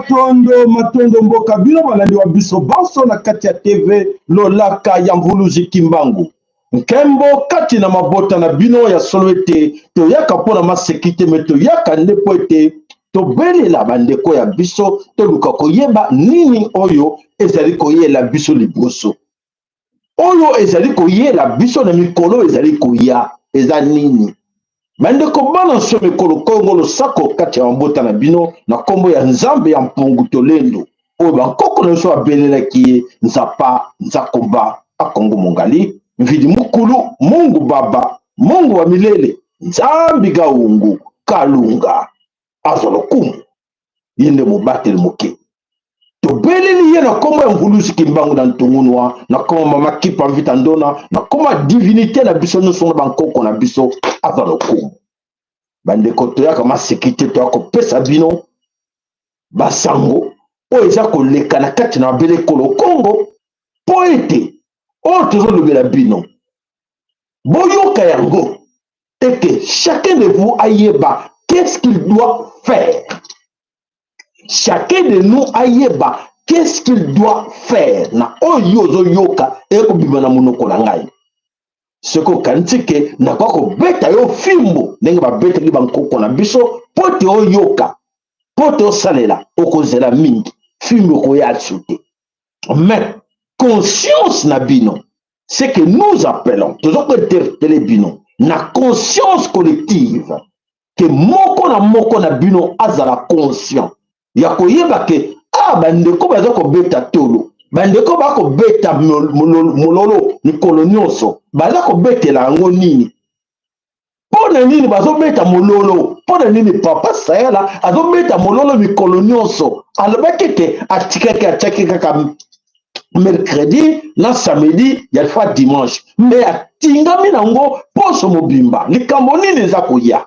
Matondo, matondo mboka bino balandi wa biso banso na kati ya TV Lolaka ya Mvuluzi Kimbangu. Nkembo kati na mabota na bino ya solo ete toyaka mpo na maseki te, me toyaka nde mpo ete tobelela bandeko ya biso, toluka koyeba nini oyo ezali koyela biso liboso. Oyo ezali koyela biso na mikolo ezali koya eza nini? Bandeko bana nso mikolo Kongo, losako kati ya mabota na bino na nkombo ya Nzambe ya Mpungu Tolendo, oyo bankoko na biso babelelaki ye Nzapa Nzakomba Akongo Mongali Mvidi Mukulu Mungu Baba Mungu wa Milele Nzambi Gaungu Kalunga azwa lokumu, ye nde mobateli moke. Tobeleli ye na nkombo ya Mvuluzi Kimbangu na Ntungunua, na nkombo Mama Kipa Mvita Ndona, na nkombo ya divinite na biso nyonso na bankoko na biso, azwa lokumu. Bandeko, toyaka maseki te, toya kopesa bino basango oyo eza koleka na kati na mabele ekolo Kongo, mpo ete oyo tozolobela bino boyoka yango, et que chacun de vous ayeba qu'est-ce qu'il doit faire. Chacun de nous ayeba qu'est-ce qu'il doit faire na oyo yo ozoyoka ekobima na monoko na ngai. Soki okanisi ke nakoka kobeta yo fimbo ndenge babetaki bankoko na biso mpo ete oyoka, mpo ete osalela, okozela mingi, fimbo ekoya su te. Mais conscience na bino, ce que nous appelons, toza kointerpele bino na conscience collective, ke moko na moko na bino azala conscient ya koyeba ke a bandeko baza kobeta tolo, bandeko bakobeta mololo mikolo nyonso, baza kobetela yango nini? Mpo na nini bazobeta mololo? Mpo na nini Papa Sayala azobeta mololo mikolo nyonso? Alobaki ete atikaki, atiaki kaka mercredi na samedi ya fois dimanche, me atingami nango poso mobimba. Likambo nini eza koya?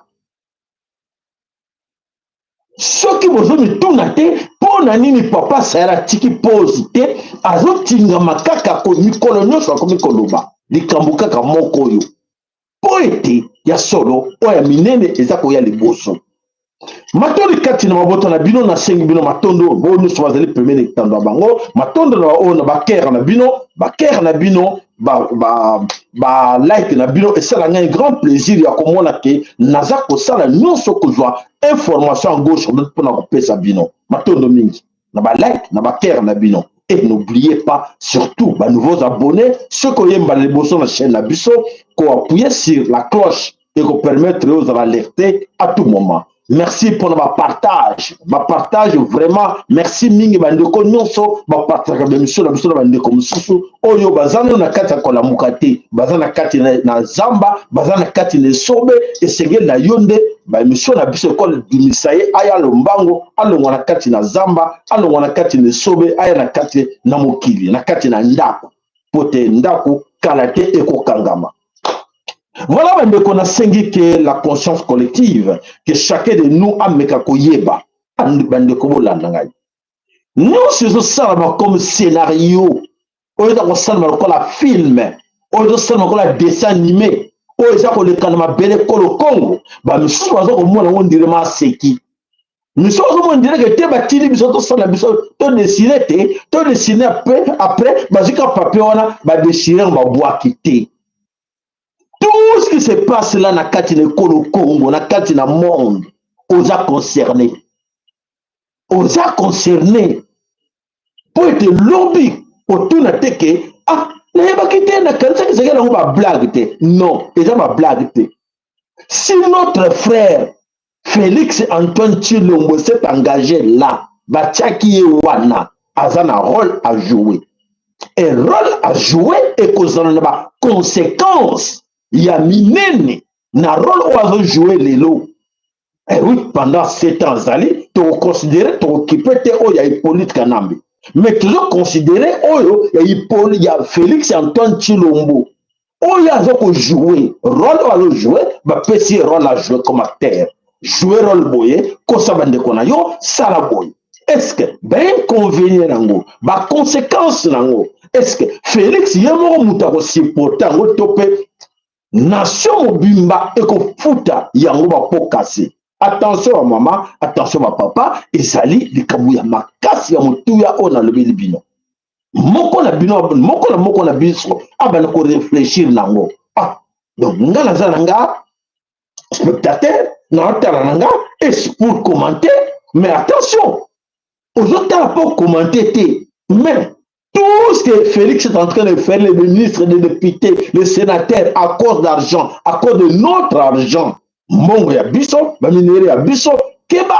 Soki bozomituna te mpo na nini Papa Sayala atiki pause te, azotingama kaka mikolo nyonso, akomi koloba likambo kaka moko oyo, mpo ete ya solo oyo ya minene eza koya liboso. Matondi kati na mabota na bino, nasengi bino matondo bo nyonso bazali pembeni etando ya bango, matondo na oyo na bakere na bino, bakere na bino, ba, ba, ba like na bino esala ngai grand plaisir ya komona ke naza kosala nyonso kozwa information en gauche mpona kopesa bino matondo mingi na ba like na ba cœur na bino. Et n'oubliez pas surtout ba nouveaux abonnés, soki oyemba liboso na chaîne na biso, ko appuyer sur la cloche et ko permettre aux alerter à tout moment. Merci pour ba partage, ba partage vraiment merci mingi bandeko nyonso ba partage ba mission na biso na bandeko mosusu oyo baza na kati ya kolamuka te, baza na kati na zamba, baza na kati na esobe. Esengeli na yo nde ba émission na biso ekobimisa ye aya lombango, alongwa na kati na zamba, alongwa na kati na esobe, aya na kati na mokili, na kati na ndako, po te ndako kala te ekokangama. Voilà bandeko, nasengi ke la conscience collective, que chacun de nous ameka koyeba. Bandeko, bolanda ngai, nyonso ezosalama comme scénario oyo eza kosalama lokola film, oyo ezosalama lokola dessin animé, oyo eza koleka na mabele kolo Kongo. Bamisusu baza komona yango ndire maseki, misusu bazomona ndire ke te batili biso tosala biso todessiner te, todessiner après bazwi ka papier wana, badessiner, babwaki te. Tout ce qui se passe là na kati na ekolo Congo, na kati na monde, oza concerné, oza concerné, mpo ete lobi otuna te ke ah, nayebaki te, nakanisaki ezalaki nango bablague te. Non, eza bablague te. Si notre frère Félix Antoine Tshilombo s'est engagé là, batiaki ye wana, aza na rôle à jouer, et rôle à jouer ekozala na baconséquence ya minene na rôle oyo azojouer lelo. Eh oui, pendant 7 ans azali, tokoconsidérer, tokokipe te oyo ya Hippolyte Kanambe, mais tozoconsidérer oyo ya Hippolyte, ya Félix Antoine Tshilombo, oyo aza kojouer rôle oyo azojouer. Bapesi ye rôle à jouer comme acteur, jouer rôle boye, kosa bandeko na yo, sala boye. Est ce que bainconvénient nango, baconséquence nango, est ce que Félix ye moko moto akosupporter yango, to mpe nation mobimba ekofuta yango bapokasi? Attention bamama, attention bapapa, ezali likambo ya makasi ya motuya oyo nalobeli bino. Moko na bino, moko na moko na biso abanda koreflechir nango. Ah, donc nga naza na nga spectateur, naotala na nga et pour commenter, mais attention, ozotala mpo commenter te, mais tout ce que Félix est en train de faire, les ministres, les députés, les sénateurs, à cause d'argent, à cause de notre argent, mbongo ya biso, baminerais ya biso, keba,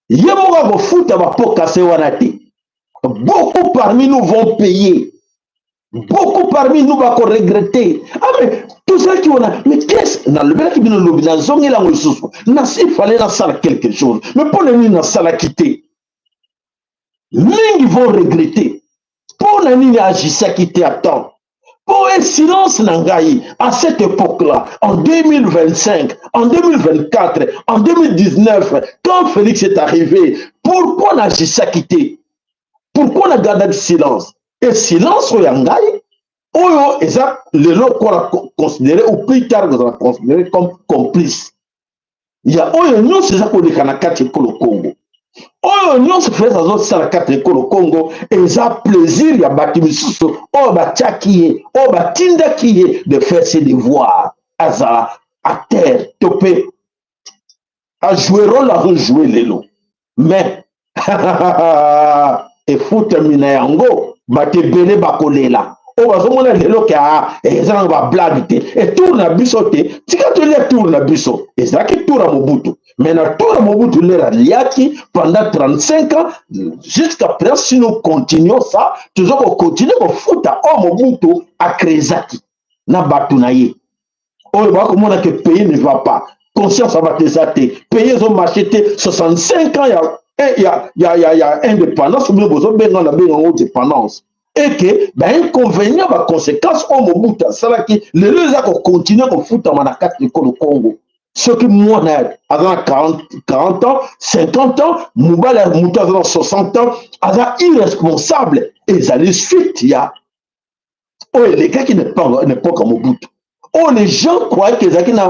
ye moko akofuta bapokase wana te. Beaucoup parmi nous vont payer. Beaucoup parmi nous vont regretter. Ah mais tozalaki wana, mais qu'est-ce nalobelaki bino lobi, nazongeli yango lisusu. Il fallait nasala quelque chose, mais mpo na nini nasalaki te? Mingi vont regretter mpo na nini agisaki te à temps. Mpo e silence na ngai à cette époque-là, en 2025, en 2024, en 2019, quand Félix est arrivé, pourquoi nagisaki te? Pourquoi nagardaki silence? Et silence oyo ya ngai oyo eza lelo kola considéré ou plus tard kozala considéré comme complice ya oyo nyonso eza koleka na kati ekolo Congo. Oyo nyonso Félix azosala kati ekolo Congo eza plaisir ya bato misusu oyo batiaki ye, oyo batindaki ye de faire ses devoirs, azala acteur to mpe ajoue rôle azojoue lelo. Mais efutami na yango, bato ebele bakolela. Oyo bazomona lelo ke eza nanga bablague te, etour na biso te, tika tolia tour na biso. Ezalaki tour ya Mobutu, mais na tour ya Mobutu lere aliaki pendant 35 ans jusqu'à présent. Si nous continuons ça, toza kocontinue kofuta oyo Mobutu acréaki na bato na ye oyo bakomona ke pays ne va pas. Conscience ya bato eza te, pays ezomarche te. 65 ans ya indépendance, bino bozobenga na benga yango dépendance, eke bainconvénient, baconséquence oyo Mobutu asalaki lelo eza kocontinue kofutama na kati ekolo Congo. Soki mwana aza na 40 ans, 50 ans, mobali ya moto aza na 60 ans aza irresponsable, ezali suite ya oyo elekaki na époque ya Mobutu, oyo les gens croyaient que ezalaki na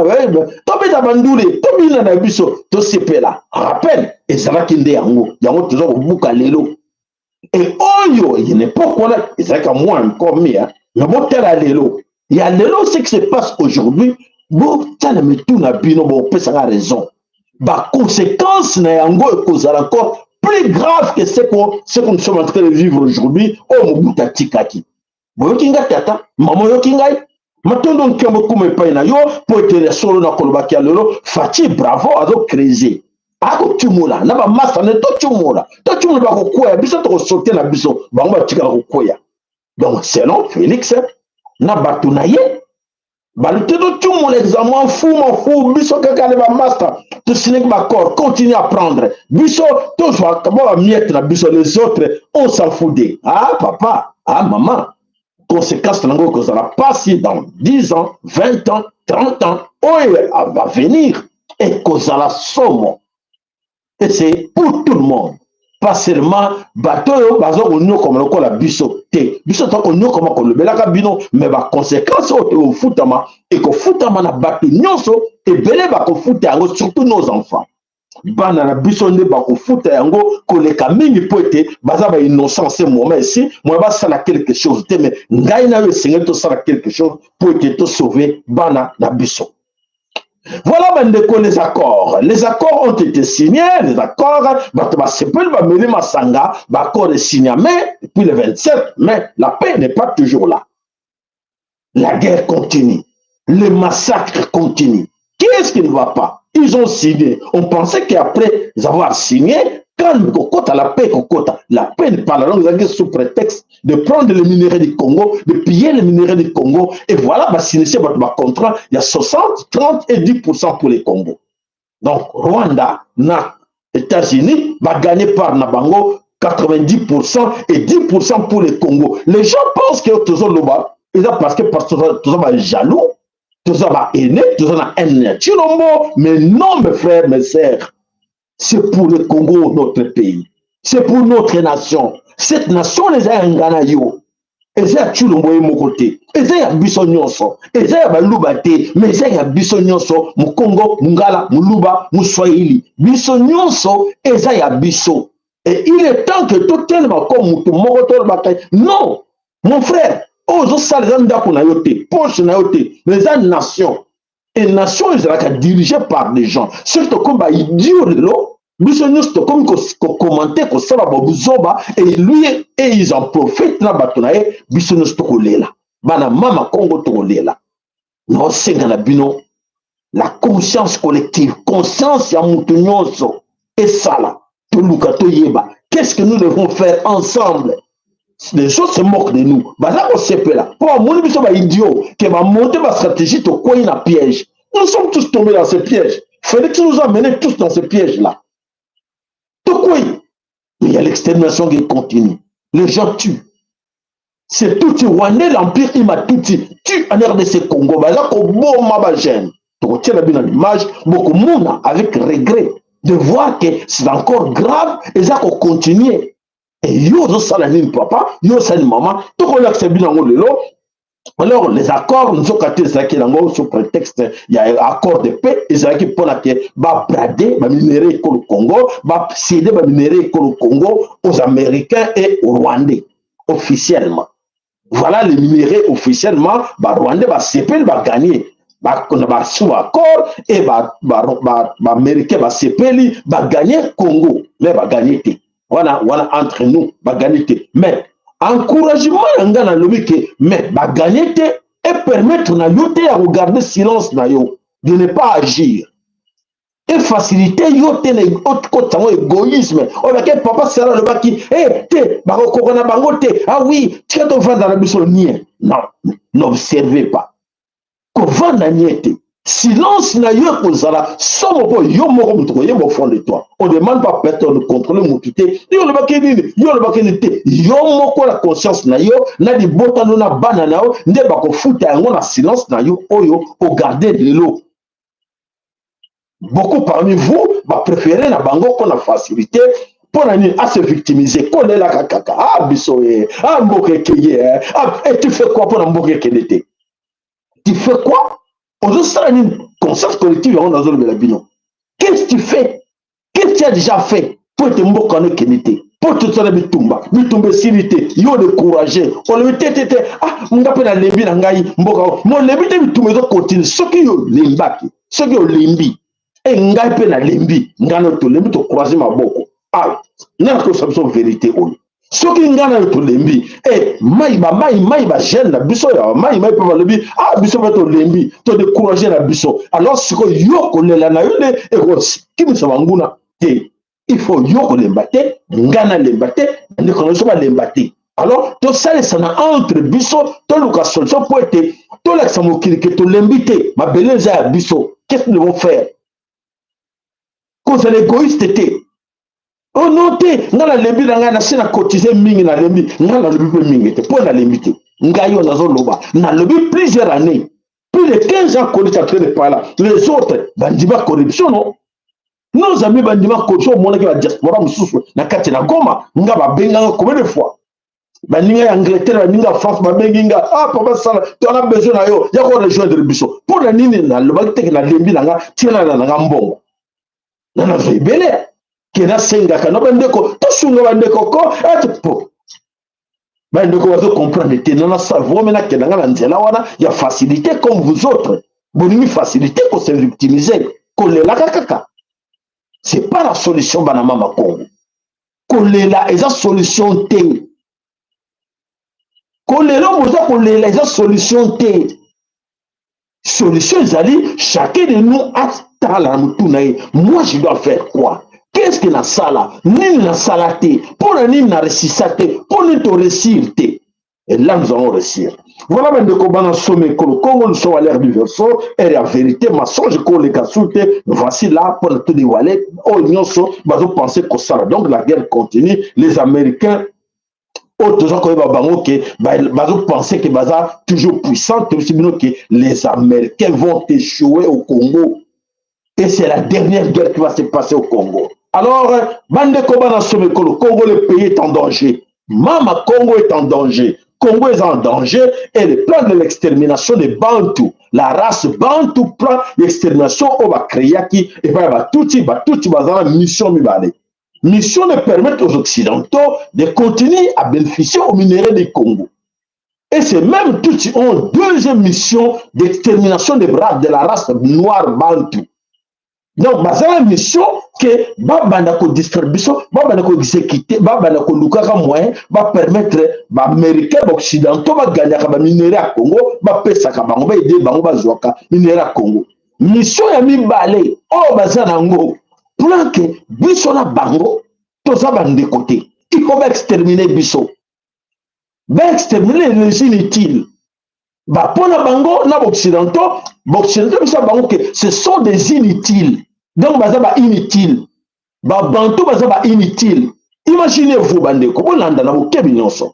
tobeta bandule, tobina na biso, tosepela. Rappel ezalaki nde yango, yango toza kobuka lelo. E oyo na époque wana ezalaki moins encore mieux, mais botala lelo ya lelo, ce qui se passe aujourd'hui, botala mitu na bino, bopesaka raison. Baconséquence na yango ekozala encore plus grave que ce que nous sommes en train de vivre aujourd'hui, oyo Mobutu atikaki. Boyoki ngai, tata, mama, oyoki ngai. Matondo, nkembo ekuma epai na yo mpo ete ya solo na kolobaki ya lelo. Fatshi, bravo, azocreuser, akotumula na bamasa ne. Totumula, totumula, bakokwea, biso tokosote na biso, bango batikala kokwea. Donc selon Félix na bato na ye, balobi te totumula examen fu mafu, biso kaka ne bamaster tosineki baaccord, continue à prendre, biso tozwaka ba bamiettes na biso, les autres on s'en fout de. Ah papa, ah mama, conséquence nango ekozala pasi dans 10 ans, 20 ans, 30 ans oyo va venir, ekozala somo. Et c'est pour tout le monde, pas seulement bato oyo baza konyokoma lokola biso te. Biso toza konyokoma, kolobelaka bino, mais baconséquence oyo ekofutama, ekofutama na bato nyonso ebele bakofuta yango, surtout nos enfants, bana na biso nde bakofuta yango koleka mingi, mpo ete baza bainnocent ce moment esi moya basala quelque chose te. Mais ngai na yo esengeli tosala quelque chose mpo ete tosauve bana na biso. Voilà bandeko, les accords. Les accords ont été signés, les accords, bato basepeli, bameli masanga, baaccord est signé, mais depuis le 27, mais la paix n'est pas toujours là. La guerre continue. Le massacre continue. Qu'est-ce qui ne va pas? Ils ont signé. On pensait qu'après avoir signé, quand kokota la paix, kokota, la paix n'est pas la langue sous prétexte de prendre les minéraux du Congo, de piller les minéraux du Congo, et voilà, bah, signer bah, contrat, il y a 60, 30 et 10% pour les Congo. Donc, Rwanda, na États-Unis, va gagner par na bango 90% et 10% pour les Congo. Les gens pensent que tozoloba, parce que parce que tous jaloux, tous haineux, tous haine Tshilombo, mais non, mes frères, mes sœurs. C'est pour le Congo, notre pays. C'est pour notre nation. Cette nation les a yo. Eza ya Tshilombo ye moko te, eza ya biso nyonso, eza ya Baluba te, mais eza ya biso nyonso, Mukongo, Mungala, Muluba, Muswahili, biso nyonso eza ya biso. Et il est temps que totelema comme mutu moko, tolobaka: non, mon frère, oyo ozosala eza ndako na yo te, poche na yo te, mais eza nation. Et nation ezalaka dirigé par des gens. Soki tokomi baidiot lelo, biso nyonso tokomi kocommenter, kosala babuzoba, et lui et ils en profitent na bato na ye. Biso nyonso tokolela, bana mama Kongo tokolela. Naosenga na bino la conscience collective, conscience ya moto nyonso esala, toluka toyeba qu'est-ce que nous devons faire ensemble. Les autres se moquent de nous, baza kosepela mpo bamoni biso baidiot ke bamonte bastratégie, tokwei na piège. Nous sommes tous tombés dans ce piège. Félix nous a menés tous dans ce piège là tokwei. Mais il y a l'extermination qui continue, les gens tuent, c'est Tutsi rwandais, l'empire Hima Tutsi tue en RDC Congo. Baza koboma bajeune. Tokotiela bino na l'image, bokomona avec regret de voir que c'est encore grave, eza kocontinue. E yo ozosala nini, papa? Yo osali, mama? Tokolakisa bino yango lelo. Alors, les accords nzoka te ezalaki yango sous prétexte ya accord de paix, ezalaki mpona ke babrader baminerais ekolo Congo, bacéder baminerais ekolo Congo aux Américains et aux Rwandais officiellement. Voilà les minéraux officiellement, Barwandais basepeli, bagagner na basu accord e Baaméricain basepeli, bagagner Congo. Mais bagagner te wana wana, entre nous, bagagner te. Mais encouragement na ngai, nalobi ke mais bagagner te et permettre na yo te ya kogarder silence na yo, de ne pas agir, efacilité yo te na okota yango égoïsme oyo bake. Papa Sara alobaki e te, bakokoka na bango te. Ah oui, tika tovanda na biso nie. Non, n'observez pas, kovanda nie te. Silence na yo ekozala somo mpo yo moko moto koyeba au fond de toi. On demande pas personne contrôle motu te. Yo olobaki nini? Yo olobaki nini te? Yo moko na conscience na yo, na libotano, na bana na yo nde bakofuta yango na silence na yo oyo ogarde lelo. Beaucoup parmi vous bapréféré na bango mpo na facilité. Mpo na nini ase victimiser, kolelaka kaka: ah, biso ye, ah, mboka ekeye? Ah, et tu fais quoi mpo na mboka ekende te? Tu fais quoi? Ozosala nini? Conscience collective yango nazolobela bino. Qu'est-ce que tu fais? Qu'est-ce que tu as déjà fait mpo ete mboka wana ekende te? Mpo tosala bitumba, bitumba esili te, yo découragé, olobi te te te, ah, nga mpe nalembi na ngai mboka. Molembi te, bitumba ezocontinuer. Soki yo olembaki, soki olembi e, ngai mpe nalembi, ngai na tolembi, tocroiser maboko. Ah, ngai nakosa biso vérité oyo: soki ngai na yo tolembi e, mai bamai mai bajeune na biso ya mai mai mpe balobi: ah, biso mpe tolembi, todécouragé na biso. Alors sikoyo yo kolela na yo nde ekokimisa banguna te. Il faut yo kolemba te, ngai nalemba te, bandeko na biso balemba te. Alors tosalisana entre biso, toluka solution mpo ete tolakisa mokili ke tolembi te, mabele eza ya biso. Qu'est-ce que nous devons faire? Kozala égoïste te. Oh non te, ngai nalembi na ngai, nasi na cotiser mingi, nalembi. Ngai nalobi mpe mingi te mpo nalembi te. Ngai oyo nazoloba, nalobi plusieurs années, plus de 15 ans qu'on est en train de parler. Les autres bandima corruption, non? Nos amis bandima corruption. Omonaki badiaspora mosusu na kati na Goma, nga babenganga combien de fois, baninga ya Angleterre, baninga ya France babengi nga: ah, papa Sala, toana besoin na yo, ya korejoindre biso. Mpo na nini nalobaki teke nalembi na nga? Tina na nga mbongo na nazwa ebele ke nasengaka na bandeko, tosunga bandeko ko ete po bandeko bazocomprendre te. Nana vomi nakenda nga na nzela wana ya facilité comme vous autres bolingi facilité, kose victimiser, kolelaka kaka, c'est pas la solution. Bana mama Kongo, kolela eza solution te. Kolela, boza kolela, eza solution te. Solution ezali chacun de nous atala na motu na ye: moi, je dois faire quoi? Qu'est-ce que nasala? Nini nasala te? Mpo na nini naresisa te? Mpo nini toréussir te? Et là, nous allons réussir. Voilà, bandeko bana some ekolo Congo, nous sommes à l'ère du Verseau, ère ya vérité, mensonge koleka su te. Voici là mpona todévoiler oyo nyonso bazopense kosala. Donc la guerre continue. Les Américains oyo toza koyeba bango ke bazopense ke baza toujours puissant, toyebisi bino ke les Américains vont échouer au Congo et c'est la dernière guerre qui va se passer au Congo. Alors, bandeko bana some ekolo Congo, le pays est en danger. Mama Congo est en danger. Congo est en danger et le plan de l'extermination de Bantu, la race Bantu, plan d'extermination oyo bacréaki epai ya Batutsi. Batutsi baza na mission mibale: mission de permettre aux Occidentaux de continuer à bénéficier aux minerais du Congo. Et ces mêmes Tutsis ont deuxième mission d'extermination des bras de la race noire Bantu. Donc baza na mission ke babanda kodistraire biso, babanda koexécute, babanda kolukaka moyen bapermettre baaméricain, baoccidentaux baganyaka baminerais ya Congo, bapesaka bango, baede bango bazwaka minerais ya Congo. Mission ya mibale oyo baza nango, plan ke biso na bango toza bandeko te, il faut baextermine biso, baextermine les inutiles. Bapona bango na baoccidentaux, baoccidentaux biso bango ke ce sont des inutiles. Donc baza bainutile, babantu baza bainutile. Imaginez-vous, bandeko, bolanda na bokebi nyonso.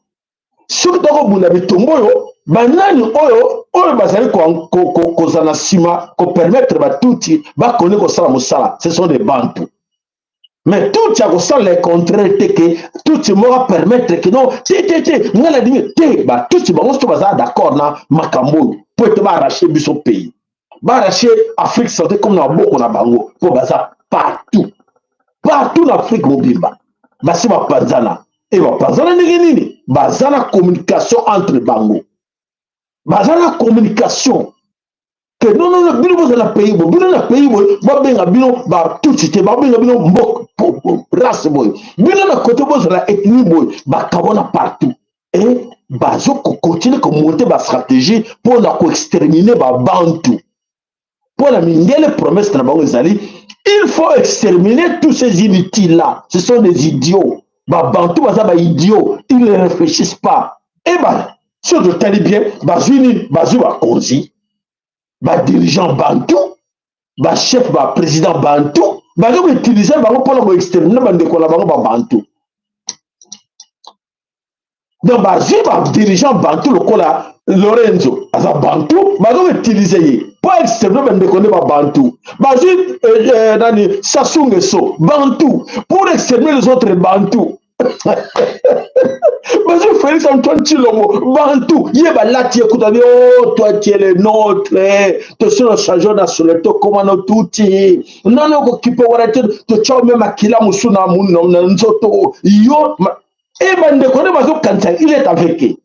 Soki tokobunda bitumba oyo, banani oyo bazali kozala na nsima kopermettre Batutsi bakoni kosala mosala? Ce sont des Bantu. Mais Tutsi akosala le contraire te, ke Tutsi moko apermettre ke non, te te te, ngai nalingi te. Batutsi bango so bazala d'accord na makambo oyo mpo ete baarrache biso pays, baarrache Afrique centrale comme na maboko na bango, mpo baza partout, partout na Afrique mobimba. Basi bapanzana e bapanzana ndenge nini? Baza na communication entre bango, baza na communication ke non, non, non, bino bozala na pays boye, bino na pays boye, babenga bino Batutsi te, babenga bino mbok race boye, bino na kote bozala ethnie boye. Bakabona partout e bazo kocontinue komonte bastratégie mpona koextermine babantu. Mpona mindele, promesse na bango ezali: il faut exterminer tous ces inutiles là, ce sont des idiots. Babantu baza baidiots, ils ne réfléchissent pas. E ba soki totali bien, bazwi nini? Bazwi bakonzi, badirigeant bantu, bachef, baprésident bantu, baza koutilize bango mpona koextermine bandeko na bango babantu. Donc bazwi badirigeant bantu lokola Lourenço, aza bantu, baza koutilize ye mpo extermine bandeko nde babantu. Bazwi nani, Sassou Nguesso, bantu, pour exterminer les autres Bantu. Bazwi Félix Antoine Tshilombo, bantu, ye balati ye kuta bi: "O oh, toi tu es le nôtre, tosi na change nationalité, okóma no Tutsi, nani okokipe wana te, totya me makila mosu na nzoto yo." E bandeko nde bazokanisa il est avec eux.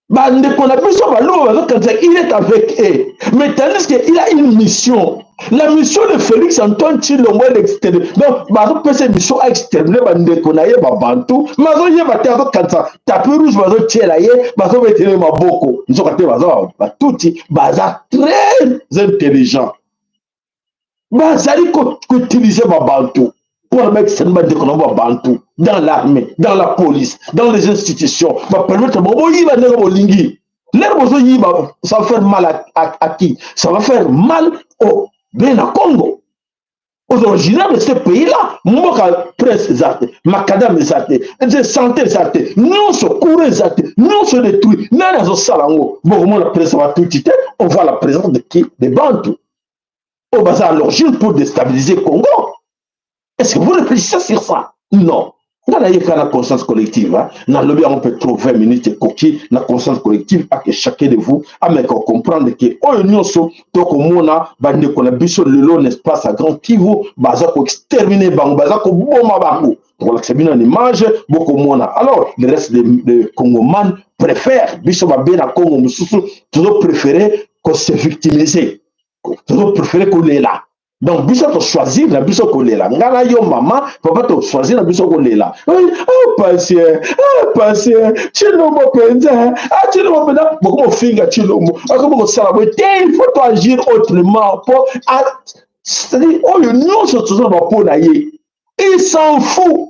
Bandeko na biso Baluba bazokanisa il est avec eux, mais tandis que il a une mission. La mission de Félix Antoine Tshilombo est d'exterminer. Donc bazopesa mission aextermine bandeko na ye babantu, mais azoyeba te, azokanisa tapis rouge bazotiela ye, bazobetele maboko. Nzoka te, baza Batutsi, baza très intelligent, bazali koutilize babantu mpona baextermine bandeko na bango babantu dans l'armée, dans la police, dans les institutions. Bapermettre bango boyiba ndenge bolingi. Lere bozoyiba, ça va faire mal à qui? Ça va faire mal au bena Congo, aux originaires de ce pays-là. Mboka presse eza te, macadam eza te, santé eza te, nyonso, courant eza te, nyonso détruit. Nani azosala yango? Bokomona présence Batutsi te, on voit la présence de qui? De Bantu oyo baza à l'origine pour déstabiliser Congo. Est-ce que vous réfléchissez sur ça? Non. Nga nayeka na conscience collective, nalobi yango mpe trop, 20 minutes ekoki na conscience collective, ake chacun de vous ameka comprendre ke oyo nyonso tokomona bandeko na biso lelo, n'est-ce pas, à Grand Kivu, baza koextermine bango, baza koboma bango. Tokolakisa bino na image, bokomona. Alors le reste de Congoman préfère, biso babe na Congo mosusu tozopréféré kose victimiser, tozopréféré kolela. Donc biso tochoisir na biso kolela. Nga na yo, mama, papa, tochoisir na biso kolela. Oh, patient, ah, patient Tshilombo mpenza, ah, Tshilombo mpenza, bokomi ofinga Tshilombo, akomi kosala boye te. Il faut toagir autrement po, c'est-à-dire oyo nyonso tozoloba mpo na ye, il s'en fout.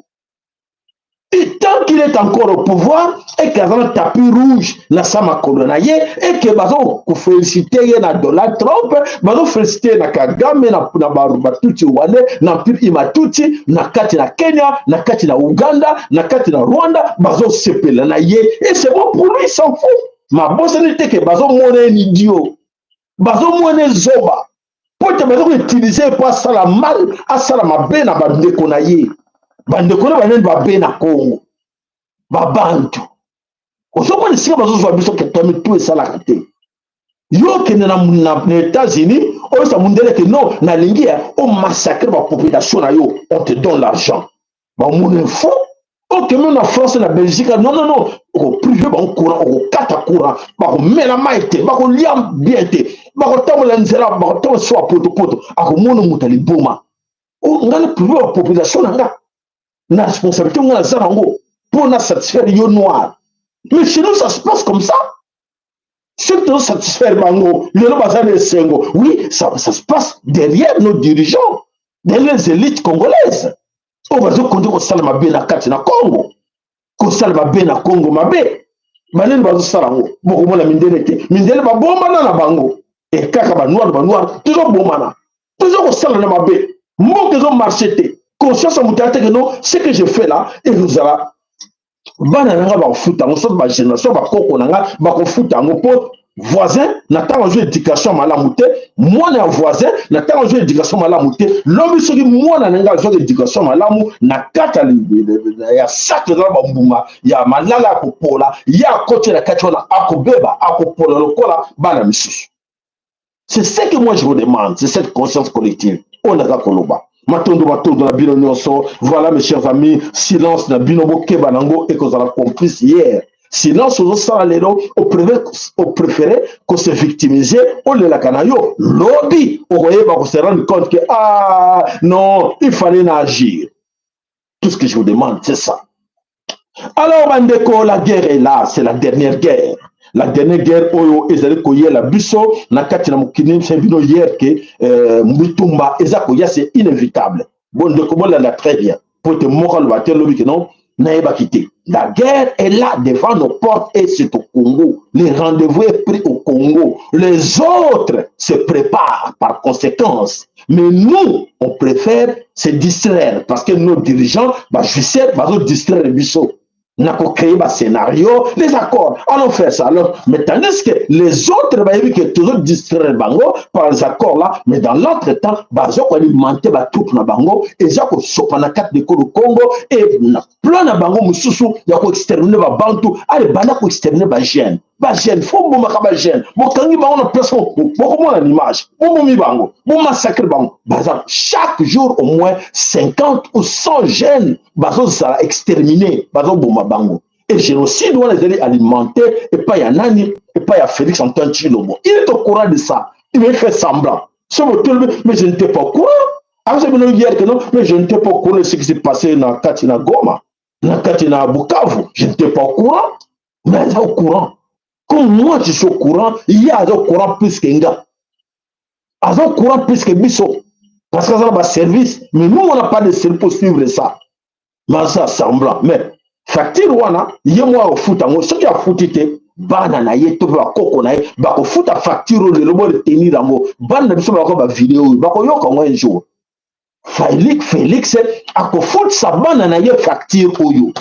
Et tant qu'il est encore au pouvoir et qu'aza na tapis rouge na sa makolo na ye et que bazo kofélicite ye na Donald Trump, bazofélicite ye na Kagame, na Batutsi rwandais, na empire Imatutsi, na kati na Kenya, na kati na Uganda, na kati na Rwanda, bazosepela na ye et c'est bon pour lui, s'en fout. Mabosani te ke bazomona ye idiot, bazomona zoba, po ete baza koutilize mpo asala mal, asala mabe na bandeko na ye. Bandeko na banani? Babe na Congo. Babantu ozomona esika bazozwa biso keta mitu esalaka te. Yo okende na États-Unis, oyebisa mundele ke non, nalingi ya omassacre bapopulation na yo, on te donne l'argent, bamona info. Okende na France, na Belgique, non, non, non, okoprive bango courant, okokata courant, bakomela mai te, bakolia bien te, bakotambola nzela, bakotambola so ya potopoto, akomona moto aliboma. Nga na prive bapopulation na nga na responsabilité nga naza nango mpo na satisfaire yo noir. Mais chez nous, ça se passe comme ça. Soki tozosatisfaire bango lelo, baza na esengo. Oui, ça se passe derrière nos dirigeants, derrière les élites congolaises oyo bazokonde kosala mabe na kati na Congo, kosala mabe na Congo. Mabe banini bazosala yango? Bokomona mindele te, mindele babomana na bango e kaka banoir, banoir tozobomana, toza kosala na mabe, mboka ezomarche te. Conscience ya moto ya teke non, ce que je fais là ekozala bana na nga bakofuta yango, soki bagénération bakoko na nga bakofuta yango. Mpo voisin na ntango azwi éducation malamu te, mwana ya voisin na ntango azwi éducation malamu te, lobi soki mwana na nga azwaki éducation malamu, na kati ya sac ezala bambuma ya malala ya kopola, ye akoti na kati wana, akobeba, akopola lokola bana misusu. C'est ce que moi je vous demande, c'est cette conscience collective oyo naza koloba. Matondo, matondo na bino nyonso. Voilà, mes chers amis, silence na bino, bokeba nango, ekozala complice hier. Silence ozosala lelo, opréféré kose victimiser, olelaka na yo, lobi okoyeba kose rendre compte que ah non, il fallait na agir. Tout ce que je vous demande, c'est ça. Alors bandeko, la guerre est là, c'est la dernière guerre, la dernière guerre oyo ezali koyela biso na kati na mokili. Biso bino hier ke bitumba eza koya, c'est inévitable. Bondeko, bolanda très bien po ete moko aloba te lobi ke non, nayebaki te. La guerre est là devant nos portes et c'est au Congo. Le rendez-vous est pris au Congo. Les autres se préparent par conséquence, mais nous, on préfère se distraire parce que nos dirigeants bajouisseur bazodistraire biso na kocréer bascénario, les accords, allons faire ça alors. Mais tandis que les autres bayebi ke tozodistraire bango par les accords là, mais dans l'entretemps baza koalimenter batroupe na bango, eza kosopa na kati de Congo et na plan na bango mosusu ya koexterminer babantu. Ale banda koexterminer bajeune, bajeune fo bomaka bajeune, bokangi bango na place, bokomona l'image, bobomi bango, bomassacre bango. Baza chaque jour au moins 50 ou 100 jeunes bazozala exterminé, bazoboma bango. Et génocide wana ezali alimenté epai ya nani? Epai ya Félix Antoine Tshilombo. Il est au courant de ça, il fait semblant. Mais je n'étais pas au courant. Bino hier que non, mais je n'étais pas au courant de ce qui s'est passé na kati na Goma, na kati na Bukavu, je n'étais pas au courant. Mais aza au courant. Comme moi je suis au courant, ye aza au courant plus que nga, aza au courant plus que biso, parce que aza na baservice, mais nous, on n'a pas de service pour suivre ça. Mais aza semblant. Mais facture wana, ye moko akofuta yango. Soki afuti te, bana na ye to mpe bakoko na ye bakofuta facture oyo. Lelo boretenir yango, bana na biso bako bavideo oyo bakoyoka yango un jour. Félix, Félix akofutisa bana na ye facture oyo,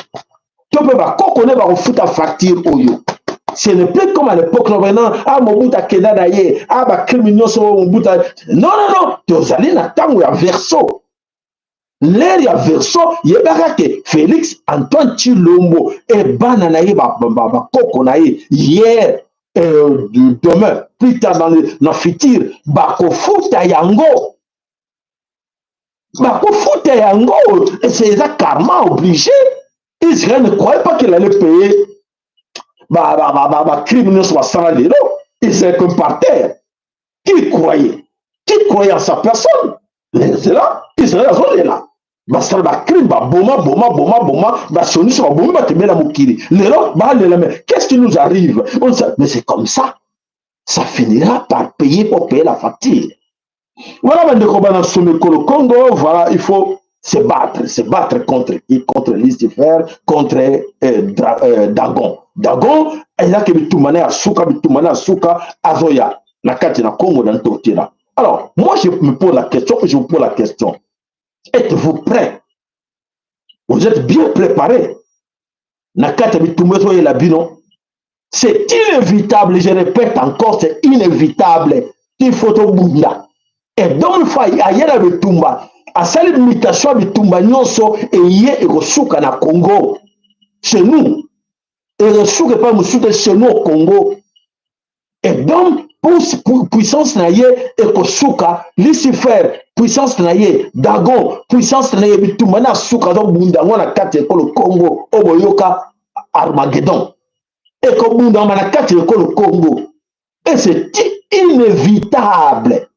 to mpe bakoko na ye bakofuta facture oyo. Ce n'est plus comme à l'époque maintenant, ah, Mobutu akenda na ye, ah, bacrime nyonso Mobutu. Non, non, non, tozali na ntango ya Verseau, l'ère ya Verseau. Yebaka ke Félix Antoine Tshilombo e bana na ye, bakoko na ye hier, demain, plus tard dans le futur, bakofuta yango, bakofuta yango. Eza karma obligé. Israël ne croyait pas qu'il allait payer bacrime nyonso basala lelo. Israël comme par terre. Qui croyait? Qui croyait en sa personne? C'est là Israël azolela, basala bacrime, baboma, boma, boma, boma, basionisi babomi bato ebele na mokili. Lelo balela, mais qu'est-ce qui nous arrive? Mais c'est comme ça, ça finira par payer, pour payer la facture. Voilà, bandeko bana somekolo Congo, voilà, il faut se battre, se battre contre qui? Contre Lucifer, contre Dagon. Dagon ezalaki bitumba na ya suka, bitumba na ya suka azoya na kati na Congo na Ntotela. Alors moi, je me pose la question, je vous pose la question: êtes-vous prêt? Vous êtes bien préparé na kati ya bitumba ezoyela bino? C'est inévitable, je répète encore, c'est inévitable. Il faut tobunda. Et donc fa ayela bitumba, asali mutation ya bitumba nyonso eye ekosuka na Congo. Chez nous, ekosuka epai mosusu te, chez nous au Congo. Edom puissance na ye ekosuka, Lucifer puissance na ye, Dagon puissance na ye, bitumba na suka azobunda yango na kati ya ekolo Congo. Oyo boyoka Armageddon ekobundama na kati ya ekolo Congo, et c'est inévitable,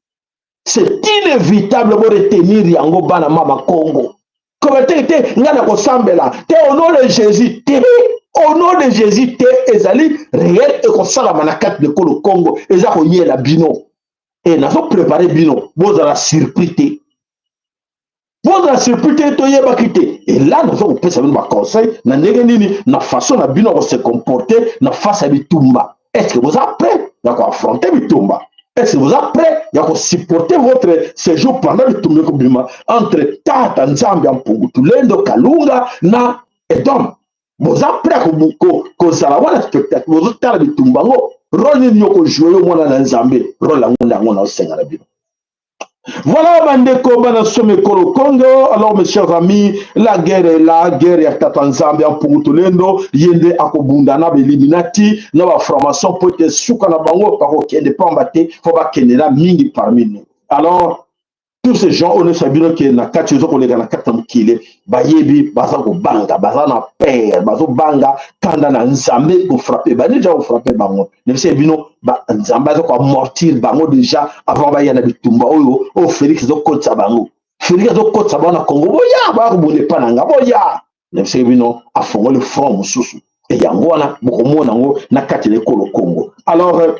c'est inévitable. Boretenir yango, bana mama Congo. Koba te te, ngai na kosambela te au nom de Jésus te, au nom de Jésus te. Ezali réel, ekosalama na kati ekolo Congo, eza koyela bino e nazoprépare bino. Bozala surpris te, bozala surpris te, toyebaki te. Ela naza kopesa bino baconseil na ndenge nini, na façon na bino ya kose comporter na face ya bitumba. Est ce que boza prêt ya koaffronter bitumba? Est ce que boza prêt ya kosupporter votre séjour pendant bitumba ekobima entre Tata Nzambe ya Mpungu Tulendo Kalunga na Edom? Boza prêt kozala wana spectacle, bozotala bitumba yango? Rôle nini yo kojouer, yo mwana na Nzambe? Rôle yango nde yango naosenga na bino. Voilà, bandeko bana some ekolo Congo. Alors, mes chers amis, la guerre est là, guerre ya Tata Nzambe ya Mpungu Tulendo. Ye nde akobunda na bailluminati na bafranc-maçon, po ete suka na bango bakokende pamba te, fo bakende na mingi parmi nous. Alors tous ces gens oyo nyonso ya bino ke na kati oza koleka na kati ya mokili, bayebi, baza kobanga, baza na peur, bazobanga kanda na Nzambe kofrapper bani, déjà kofrapper bango. Nayebisa bino, Nzambe aza koamortir bango déjà avant baya na bitumba oyo. Oyo Félix azokotisa bango, Félix azokotisa bango na Congo, boya, baya kobunda epa na nga, boya. Nayebisaki bino, afongoli front mosusu, e yango wana bokomona yango na kati na ekolo Congo. Alors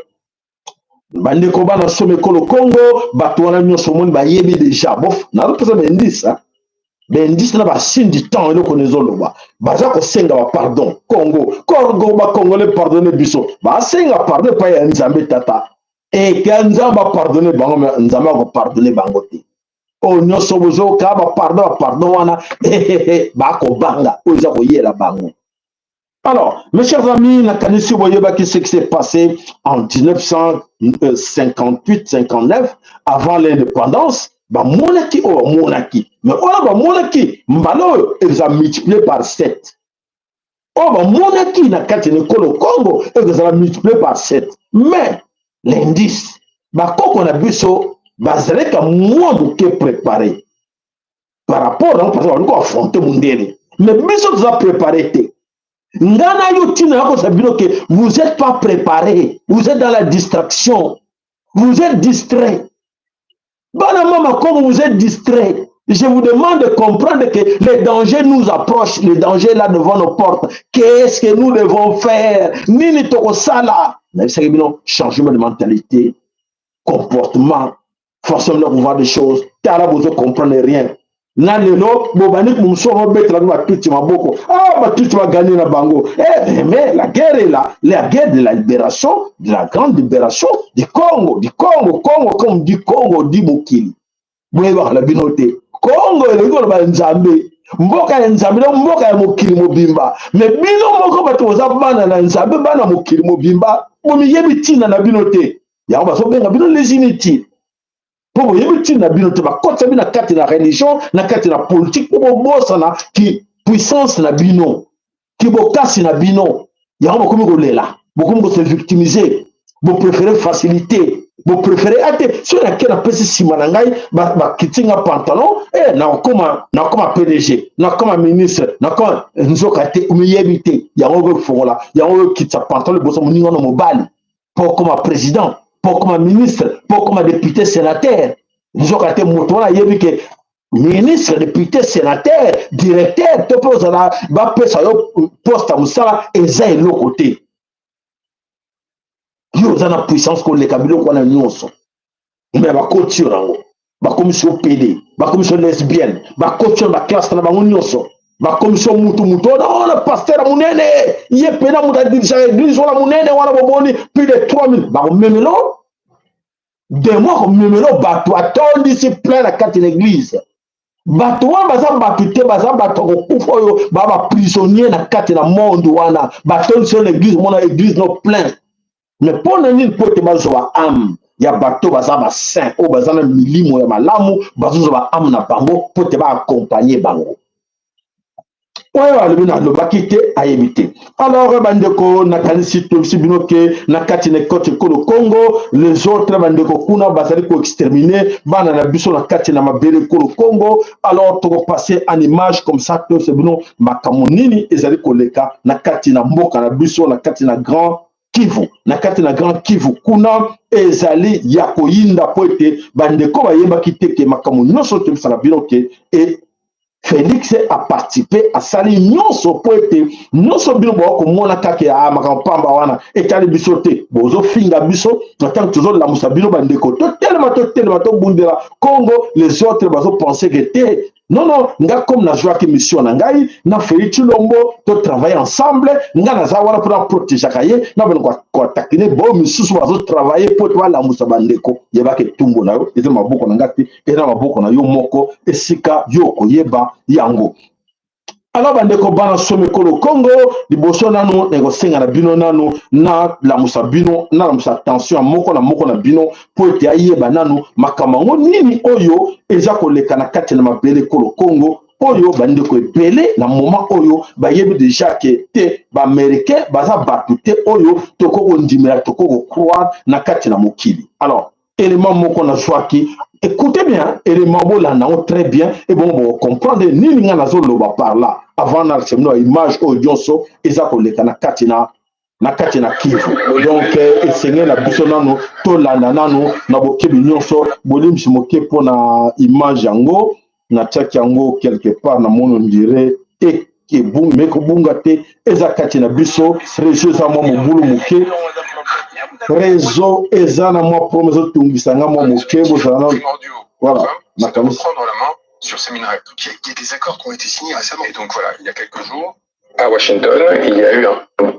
bandeko bana soma ekolo Congo, bato wana nyonso omoni bayebi déjà. Bof, nazopesa baindice, baindice na basigne du temps. Eloko na ezoloba, baza kosenga bapardon. Congo, Congo, bacongolais, pardonne biso. Basenga pardon epai ya Nzambe Tata, eke Nzambe apardonne bango. Me Nzambe akopardonne bango te. Oyo nyonso bozoka bapardon, bapardon wana, bakobanga oyo eza koyela bango. Alors, mes chers amis, nakanisi boyebaki ce qui s'est passé en 1958-59, avant l'indépendance. Bamonaki oyo bamonaki, mais oyo bamonaki mbala oyo eza multiplié par 7. Oyo bamonaki na kati na ekolo Congo ekozala multiplié par 7. Mais l'indice, bakoko na biso bazalaka mwa moke préparé par rapport nango, parce que balingi koaffronter mundele. Mais biso toza préparé te. Nga na yo, ntina ya kosa bino ke vous êtes pas préparé, vous êtes dans la distraction, vous êtes distrait. Bana mama Congo, vous êtes distrait. Je vous demande de comprendre que les dangers nous approchent, les dangers là devant nos portes. Qu'est-ce que nous devons faire? Nini tokosala? Nayebisaki bino, changement de mentalité, comportement, façon de voir des choses. Tala, bozo comprendre rien. Na lelo bobandi mosusu babetelaki batuti maboko, ah, batuti bagagner na bango. Eh, mais la guerre est là, la guerre de la libération, de la grande libération du Congo, du Congo. Congo, comme du Congo, di mokili, boyebaka na bino te. Congo elingi koloba Nzambe, mboka ya Nzambe na mboka ya mokili mobimba. Me bino moko bato boza bana na Nzambe, bana mokili mobimba, bomiyebi ntina na bino te. Yango bazobenga bino les inutiles, mpo boyebi ntina na bino te. Bakotisa bino na kati na religion, na kati na politique, mpo bobosana ki puissance na bino, ki bokasi na bino. Yango bokomi kolela, bokomi kose victimiser, bopréféré facilité, bopréféré ate soki nake napesi nsima na ngai, bakiti nga pantalon, eh, nakokoma PDG, nakokoma ministre, nakokoma. Nzoka te, omiyebi te. Yango okofongola, yango okitisa pantalon liboso moninga na mobali mpo okoma président, mpo okoma ministre, mpo okoma député, sénateur. Nzoka te, moto wana ayebi ke ministre, député, sénateur, directeur to mpe ozala bapesa yo poste ya mosala eza eloko te. Yo oza na puissance koleka biloko wana nyonso. Me bakoti yo nango, bakomisi yo PD, bakomisi yo lesbienne, bakoti yo na baclasse na bango nyonso, bakomisi yo mutu mutu wana wana pasteur ya monene, ye pena moto adirigeaka église wana monene wana. Bomoni plus de 3000 bakomemelo demo, akomemelo bato atondisi plein na kati na église. Bato wana baza bato te, baza bato ya kokufa oyo baa baprisonnier na kati na monde wana. Batondisi yo na église, mona église no plein. Mais mpo na nini? Mpo ete bazwa âme ya bato baza basaint, oyo baza na milimo ya malamu, bazozwa baâme na bango mpo ete baaccompagner bango. Oyo alobi na alobaki te, ayebi te. Alors bandeko, nakanisi toyebisi bino ke na kati na ekote ekolo Congo, les autres bandeko kuna bazali koextermine bana na biso na kati na mabele ekolo Congo. Alors tokopasse en image comme ça, toyebisa bino makambo nini ezali koleka na kati na mboka na biso, na kati na Grand Kivu, na kati na Grand Kivu kuna ezali ya koyinda, mpo ete bandeko bayebaki te ke makambo nyonso toyebisaka bino ke e Felix aparticipe, asali nyonso mpo ete nyonso bino boya komona kaka ya makambo pamba wana etali biso te. Bozofinga biso na ntango tozolamusa bino bandeko, totelema, totelema, tobundela Congo. Les autres bazopense ke te, non, non, nga comme nazwaki mission na ngai na Félix Tshilombo, totravaille ensemble. Nga naza wana mpona protégeaka ye na bana koatakine bo misusu bazotravaille mpo ete balamusa bandeko. Yebaka etumbu na yo eza maboko na nga te, eza maboko na yo moko, esika yo okoyeba yango. Alors bandeko bana somi ekolo Congo, liboso nanu nakosenga na bino nanu nalamusa bino, nalamusa attention ya moko na moko na bino mpo ete ayeba nanu makambo yango nini oyo eza koleka na kati na mabele ekolo Congo, oyo bandeko ebele na moment oyo bayebi deja ke te, baaméricain baza bato te oyo tokoki kondimela, tokoki kocroire na kati na mokili. Alors élément moko nazwaki, écoutez bien élément, bolanda yango très bien, ebongo bokocomprendre nini nga nazoloba par là. Avant nalakisa bino image oyo nyonso eza koleka na kati na Kivu, donc esengeli na biso nanu tolanda nanu na bokebi nyonso. Bolimbisi moke mpona image yango, natiaki yango quelque part, namoni on dirait me kobunga te, eza kati na biso. Réseau eza mwa mobulu moke, réseau eza na mwa problème, ezotungisa nga mwa moke. Bozala na voilà, nakanisi. Sur ces minerais. Donc, il y a des accords qui ont été signés récemment. Et donc voilà, il y a quelques jours, à Washington, il y a eu un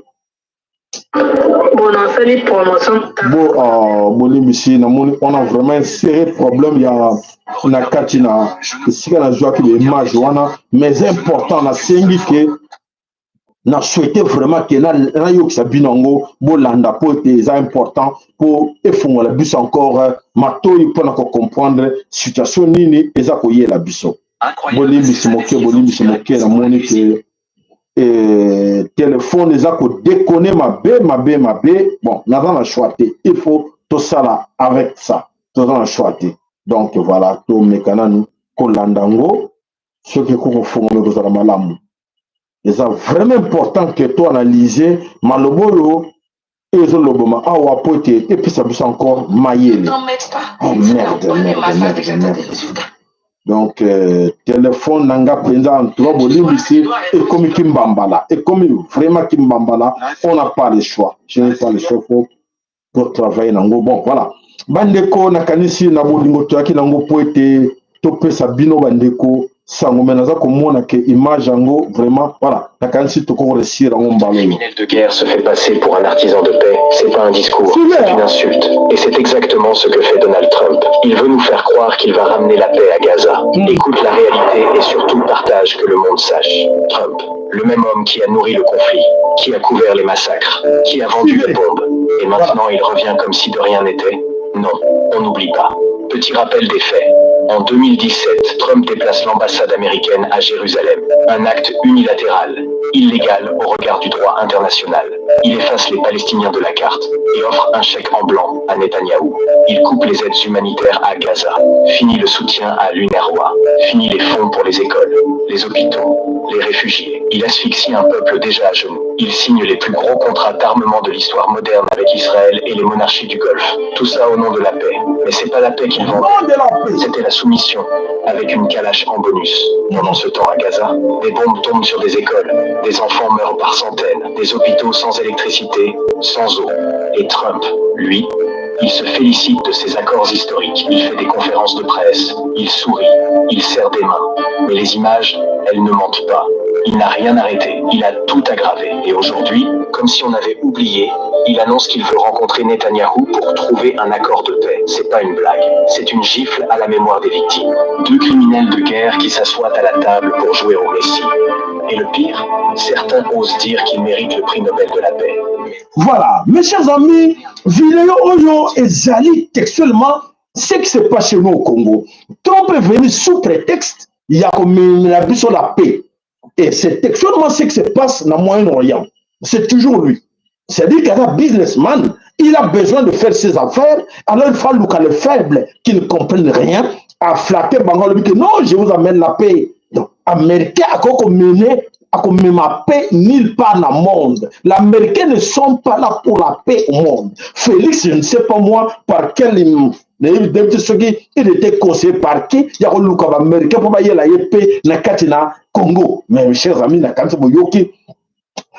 Bon, nasali promotion. Bo bolimbisi, namoni on a vraiment un sérieux problème ya na kati na esika nazwaki baimage wana, mais important, nasengi ke na souhaite vraiment ke nayokisa bino yango, bolanda mpo ete eza important mpo efungola biso encore matoi mpona kocomprendre situation nini eza koyela biso. Bolimbisi moke, bolimbisi moke, namoni ke telefone eza kodéconner mabe mabe mabe. Bon, naza na choix te, il faut tosala avec ça, toza na choix te. Donc voilà, tomeka nanu kolanda yango, soki ekoki kofungama ekozala malamu. Eza vraiment important ke toanalyse maloba oyo ezolobama awa po ete epesa biso encore mayele. Oh merde, merde, merde, merde. Donc telefone na nga mpenza, en tout cas bolimbisi, ekomi kimbambala, ekomi vraiment kimbambala. On n'a pas le choix, je n'ai pas le choix, faut pour travailler nango. Bon voilà bandeko, nakanisi na bolingo toyaki nango mpo ete topesa bino bandeko sango, me naza komona ke image yango vraiment, voilà, nakanisi tokoréussir yango mbala oyo. Criminel de guerre se fait passer pour un artisan de paix, c'est pas un discours, c'est une insulte. Et c'est exactement ce que fait Donald Trump. Il veut nous faire croire qu'il va ramener la paix à Gaza. Écoute la réalité et surtout partage, que le monde sache. Trump, le même homme qui a nourri le conflit, qui a couvert les massacres, qui a vendu des bombes. Et maintenant il revient comme si de rien n'était. Non, on n'oublie pas. Petit rappel des faits. En 2017, Trump déplace l'ambassade américaine à Jérusalem. Un acte unilatéral, illégal au regard du droit international. Il efface les Palestiniens de la carte et offre un chèque en blanc à Netanyahou. Il coupe les aides humanitaires à Gaza. Fini le soutien à l'UNRWA. Fini les fonds pour les écoles, les hôpitaux, les réfugiés. Il asphyxie un peuple déjà à genoux. Il signe les plus gros contrats d'armement de l'histoire moderne avec Israël et les monarchies du Golfe. Tout ça au nom de la paix. Mais c'est pas la paix qu'il vendait. Nom de la paix. C'était la soumission, avec une kalash en bonus. Pendant ce temps, à Gaza, des bombes tombent sur des écoles, des enfants meurent par centaines, des hôpitaux sans électricité, sans eau. Et Trump, lui, il se félicite de ces accords historiques. Il fait des conférences de presse, il sourit, il serre des mains. Mais les images, elles ne mentent pas. Il n'a rien arrêté, il a tout aggravé. Et aujourd'hui, comme si on avait oublié, il annonce qu'il veut rencontrer Netanyahou pour trouver un accord de paix. C'est pas une blague, c'est une gifle à la mémoire des victimes. Deux criminels de guerre qui s'assoient à la table pour jouer au Messie. Et le pire, certains osent dire qu'ils méritent le prix Nobel de la paix. Voilà, mes chers amis, vidéo oyo ezali textuellement ce qui se passe chez nous au Congo. Trump est venu sous prétexte ya komemela biso la paix. Et c'est actuellement ce qui se passe na Moyen-Orient. C'est toujours lui. C'est-à-dire qu'un businessman, il a besoin de faire ses affaires, alors il faut luka le faible qui ne comprennent rien, à flatter bango alobi que non, je vous amène la paix. Donc, Américain akoki komene akomema paix nulle part dans le monde. L'Américain ne sont pas là pour la paix au monde. Félix, je ne sais pas moi par quel nayebi soki il était conseillé par qui ya koluka baaméricain mpo bayela ye mpe na kati na Congo. Mais chers amis, na kanisi boyoki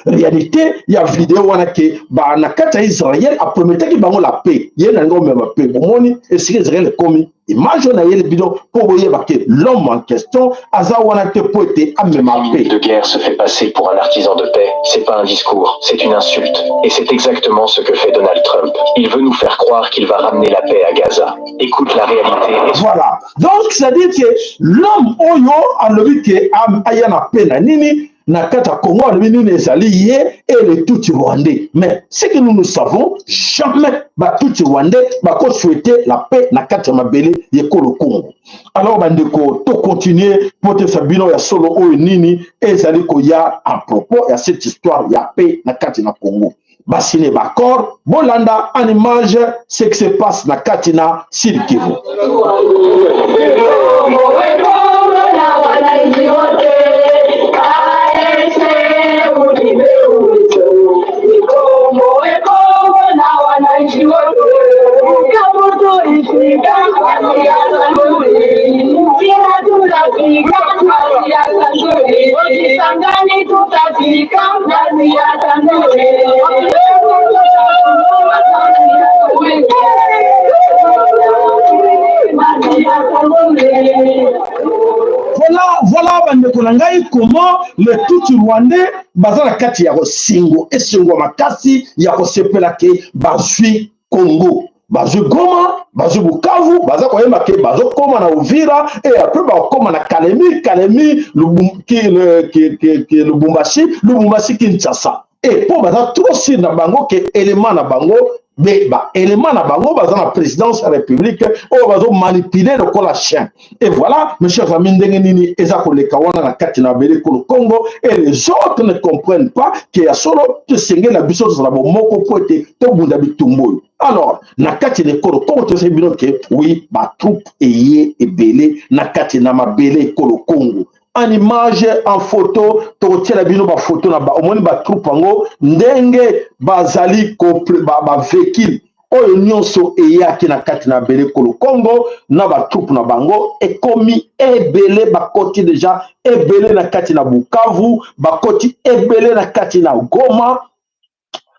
réalité ya video wana ke ba na kati ya Israel aprometaki bango la paix, ye na ngo omema paix. Bomoni esika Israel ekomi. Image oyo nayeli bino mpo boyeba ke l'homme en question aza wana te mpo ete amema paix. De guerre se fait passer pour un artisan de paix. C'est pas un discours, c'est une insulte. Et c'est exactement ce que fait Donald Trump. Il veut nous faire croire qu'il va ramener la paix à Gaza. Écoute la réalité et Voilà, donc c'est-à-dire que l'homme oyo alobi ke aya na paix na nini na kati ya Congo, alobi nini ezali ye et le Tutsi rwandais. Mais ce que nous nous savons, jamais batutsi rwandais bakosouhaite la paix na kati ya mabele ya ekolo Congo. Alors bandeko, tocontinue mpo toyebisa bino ya solo oyo nini ezali koya à propos ya cette histoire ya paix na kati na Congo. Basine baaccord, bolanda en image ce qui se passe na kati na Sud Kivu. Voilà, voilà bandeko na ngai, comment les Tutsi rwandais baza na kati ya kosingo esengo makasi ya kosepela ke bazwi Congo, bazwi Goma, bazwi Bukavu, baza koyeba ke bazokóma na Uvira et après bakóma na Kalemi, Kalemi Lubumbashi, Lubumbashi Kinshasa. Et mpo baza trop sûr na bango ke élément na bango me baélément na bango baza na présidence ya république oyo bazomanipule lokola chien. Et voilà, mes chers amis, ndenge nini eza koleka wana na kati na mabele ekolo Congo. Et les autres ne comprennent pas ke ya solo tosengeli na biso tozala bomoko mpo ete tobunda bitumba oyo. Alors na kati na ekolo Congo, tosali bino ke oui, batroupe eye ebele na kati na mabele ekolo Congo. En image, en photo, tokotiela bino bafoto na ba omoni batroupe yango ndenge bazali bavéhicule oyo nyonso eyaki na kati na mabele ekolo Congo na batroupe na bango ekomi ebele. Bakoti deja ebele na kati na Bukavu, bakoti ebele na kati na Goma,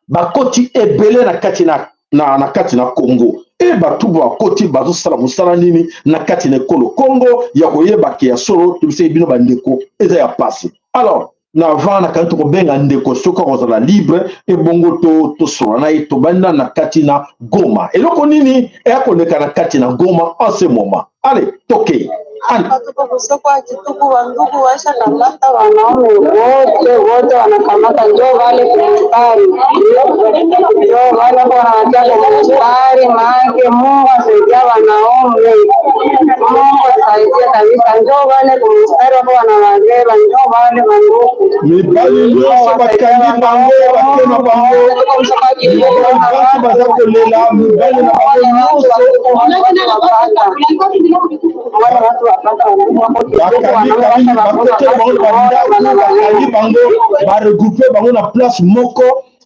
bakoti ebele na kati na Congo. E bato bakoti bazosala mosala nini na kati na ekolo Congo ya koyeba ke ya solo tobisaki bino bandeko eza ya pasi. Alors na avant nakangi tokobenga ndeko soki akozala libre, ebongo tosolola na ye. Tobanda na kati na Goma, eloko nini eya koleka na kati na Goma en ce moment? Allez, tokei. Soko ya Kituku, wandugu waisha kamata wanaume wote wote, wanakamata njoo wale kumstari, njoo wale wanawatia kumstari, maanake Mungu asaidia wanaume, Mungu asaidia kabisa, njoo wale kumstari wako wanawabeba, njoo wale wandugu. Mibali nyonso bakangi bango, bake na bango, mibali basi baza kolela mibali na bango nyonso. Bakangi kangi, bakotela bango na bandako, bakangi bango, baregroupe bango na place moko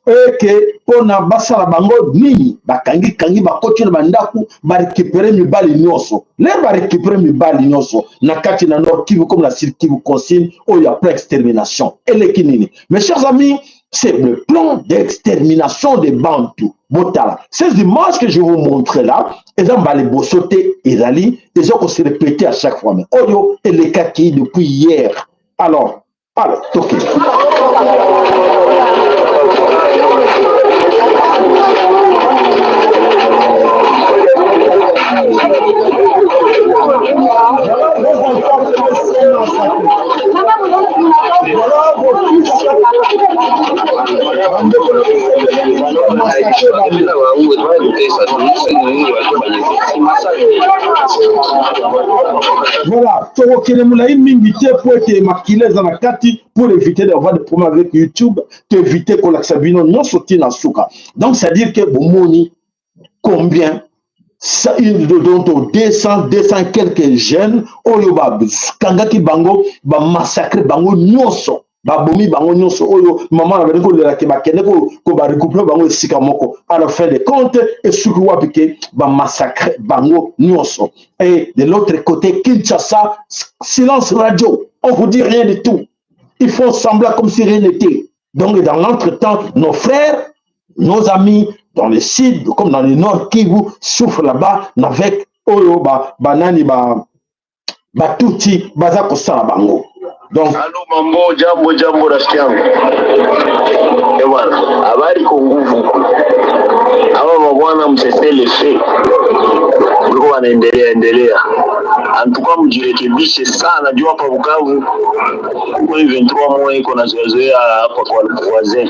eke mpona basala bango nini. Bakangi kangi, bakoti na bandako, barécupere mibali nyonso. Lere barécupere mibali nyonso na kati na Nord Kivu comme na Sud Kivu, consigne oyo ya plan extermination eleki nini? Mes chers amis, c'est le plan d'extermination des Bantous. Botala ces images que je vous montrer là, eza mbala liboso te, ezali eza kose répéter à chaque fois, mais oyo elekaki depuis hier. Alors allez, toke. Voilà vos enfants qui sont massacrés. Voilà vos fils. Bandeko na biso massacre bango. Voilà. Tokokende molai mingi te po ete makila eza na kati, pour éviter d'avoir des problèmes avec YouTube, toéviter kolakisa bino nyonso ntina suka. Donc c'est à dire que bomoni combien ça, donc 200, 200 quelques jeunes oyo bakangaki bango, bamassacre bango nyonso, babomi bango nyonso. Oyo mama na bandi kolelaki, bakende kobaregroupe bango esika moko. À la fin de compte, esuki wapi? Ke bamassacre bango nyonso. Et de l'autre côté, Kinshasa, silence radio, on vous dit rien du tout, ils font semblant comme si rien n'était. Donc dans l'entretemps, nos frères, nos amis dans le sud comme dans le nord Kivu souffrent là-bas avec oyo ba banani ba Batuti baza kosala bango. Donc Halo mambo, jambo jambo rafiki yangu. Eh bwana, habari kwa nguvu. Hawa mabwana msesele fe. Uliko wanaendelea endelea. Antuka mjirekebishe sana juu hapa Bukavu kuko 23 moya iko na zoea hapa kwa wazee.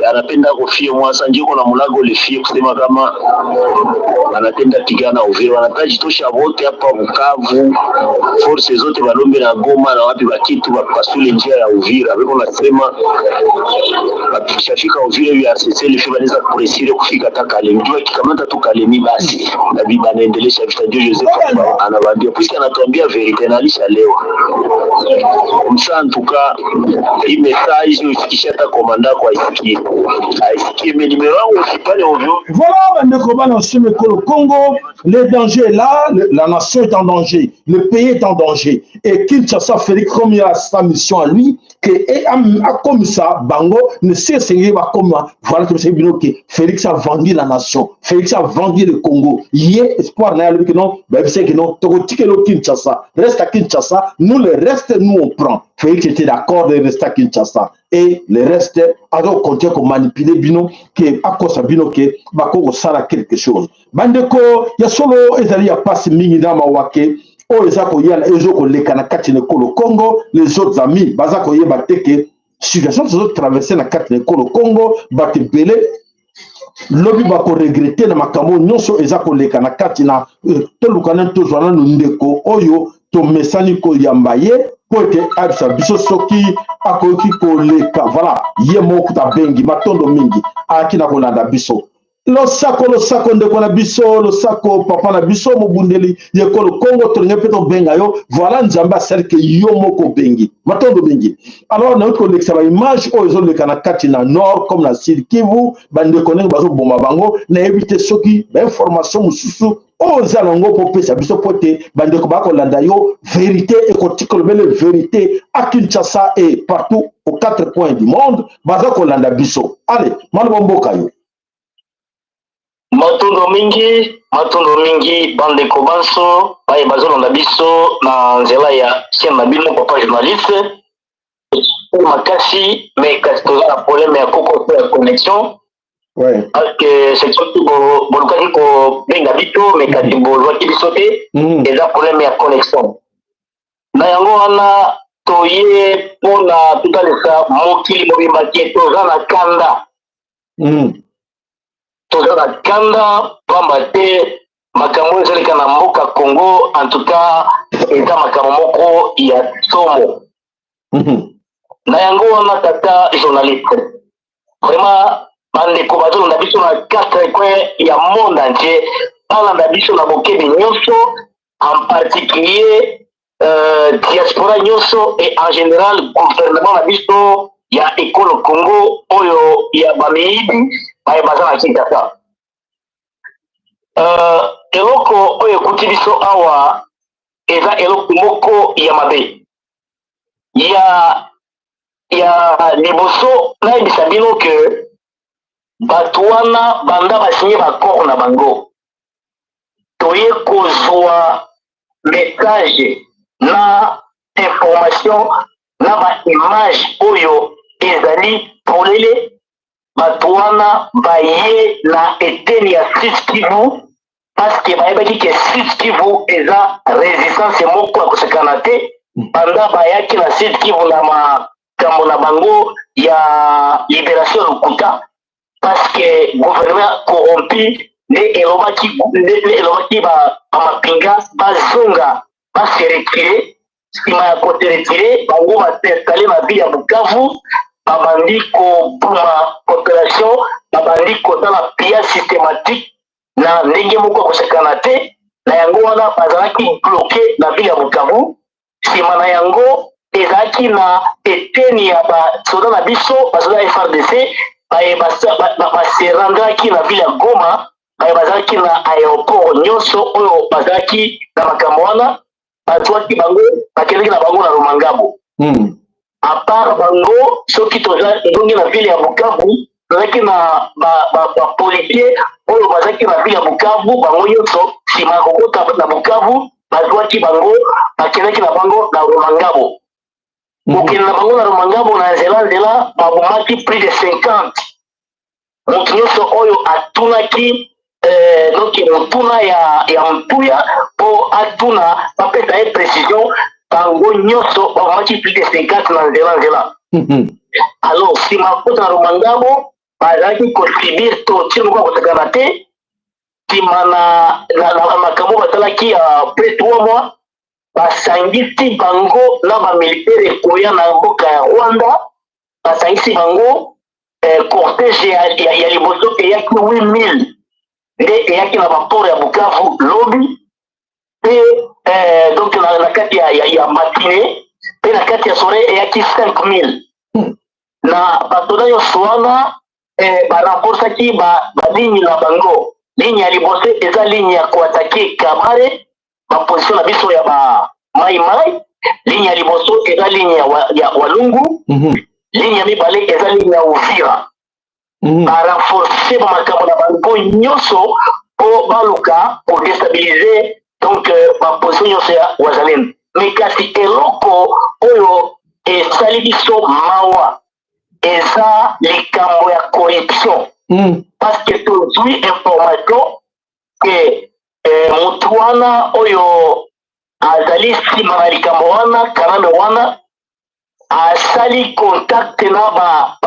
Anapenda kofia mwasa njiko na mulago lefie kusema kama anapenda pigana Uvira, wanataji tosha wote hapa Bukavu, force zote balombe na Goma na wapi bakitu bapasule njia ya Uvira. Biko nasema bakishafika Uvira ya CCL banaweza kuresire kufika hata Kalemi. Jua kikamata tu Kalemi basi na bibi anaendelesha vita. Ndio Joseph anawaambia, puisque anatuambia vérité na alishalewa msa. Ntuka hii message ufikishe hata commandant kwa aisikie, aisikie. Mais numéro yangu usipane ovyo. Voilà, bandeko bana le Congo, le danger est là, la nation est en danger, le pays est en danger. Et Kinshasa, Félix, comme il a sa mission à lui, que et a comme ça, bango, ne sait comme voilà que que Félix a vendu la nation, Félix a vendu le Congo. Il y a espoir, que non, ben, c'est que non, Kinshasa, reste à Kinshasa, nous le reste, nous on prend. Félix était d'accord de rester à Kinshasa. Et le reste, alors continuer à manipuler bino, que à cause bino que bako sala quelque chose. Bandeko, ya solo ezali ya pasi mingi na mawake oyo eza koya, ezokoleka na kati na ekolo Congo. Les autres amis baza koyeba te ke situation tozotraverse na kati na ekolo Congo, bato ebele lobi bakoregretter na makambo nyonso eza koleka na kati na. Toluka nani, tozwa nanu ndeko oyo tomesani koyamba ye mpo ete ayebisa biso soki akoki koleka. Voilà, ye moko kuta abengi. Matondo mingi, ayaki na kolanda biso. Losako, losako ndeko na biso, losako papa na biso, mobundeli yekolo Kongo. Tolingi mpe tobenga yo. Voilà, Nzambe asalike yo moko obengi. Matondo mingi. Alors nauti kolekisa baimage oyo ezoleka na kati na nord comme na Sud Kivu, bandeko ndenge bazoboma bango. Nayebi te soki bainformation mosusu oyo oza nango mpo opesa biso, mpo te bandeko bakolanda yo. Vérité ekotika lobele vérité à Kinshasa et partout aux quatre coins du monde baza kolanda biso. Ale, maloba mboka yo. Matondo mingi, matondo mingi bandeko banso baye bazolanda biso na nzela ya chaîne na bino Papa Journaliste. Makasi, mais kasi toza na problème ya koko ya connexion parce que c'est surtout bolukaki kobenga biso, mais kasi bolwaki biso te. Eza problème ya connexion. Na yango wana toye mpona totalisa mokili mobimba ke toza na kanda. Toza na kanda pamba te makambo oyo ezaleka na mboka Congo, en tout cas eza makambo moko ya somo. Na yango wana, tata journaliste, vraiment bandeko bazolanda biso na quatre coins ya monde entier balanda biso na bokebi nyonso, en particulier diaspora nyonso et en général gouvernement na biso ya ekolo Congo oyo ya bamiyibi baye baza na Kinshasa. Eloko oyo ekuti biso awa eza eloko moko ya mabe. Ya liboso, nayebisa bino ke bato wana banda basinye baaccord na bango, toye kozwa message na information na baimage oyo ezali polele. Bato wana baye na eteni ya Sud Kivu parce que bayebaki ke Sud Kivu eza résistance moko ya kosekana te. Banda bayaki na Sud Kivu na makambo na bango ya libération ya lokuta, parce que gouvernement corrompu nde elobaki bamapinga bazonga. Ba se retirer. Nsima ya ko se retirer, bango ba s'installer na ville ya Bukavu, babandi koboma population, babandi kosala pillage systematique na ndenge moko ya kosekana te. Na yango wana bazalaki bloquer na ville ya Bukavu. Nsima na yango ezalaki na eteni ya basoda na biso, basoda ya FARDC, baye ba se rendraki na ville ya Goma, baye bazalaki na aéroport nyonso oyo bazalaki na makambo wana, bazwaki bango, bakendaki na bango na Rumangabo. À part bango, soki toza ndongi na ville ya Bukavu, tozalaki na bapolicier oyo bazalaki na ville ya Bukavu. Bango nyonso, nsima ya kokota na Bukavu, bazwaki bango, bakendaki na bango na Rumangabo. Kokende na bango na Rumangabo, na nzela nzela babomaki plus de 50. Moto nyonso oyo atunaki donc motuna ya motuya mpo atuna bapesa ye précision, bango nyonso babomaki plus de 50 na nzela nzela. Alors, nsima kota na Rumangabo, bazalaki kosubir torture moko ya kosakana te. Nsima na makambo basalaki ya près 3 mois, basangisi bango na bamilitaire ekoya na mboka ya Rwanda. Basangisi bango, cortège ya liboso eyaki 8000 nde eyaki na baport ya Bukavu lobi mpe donc na kati ya matinée, mpe na kati ya soirée eyaki 5000. Na basoda nyonso wana, barenforçaki baligne na bango. Ligne ya liboso eza ligne ya koattaquer Kabare, baposition na biso ya ba Mai Mai. Ligne ya liboso eza ligne ya Walungu. Ligne ya mibale eza ligne ya Uvira. Barenforcer bamakambo na bango nyonso mpo baluka kodéstabiliser donc baposition nyonso ya Wazalendo. Mais kasi eloko oyo esali biso mawa eza likambo ya corruption, parce que tozwi information ke motu wana oyo azali nsima na likambo wana, Kanambe wana, asali contact na ba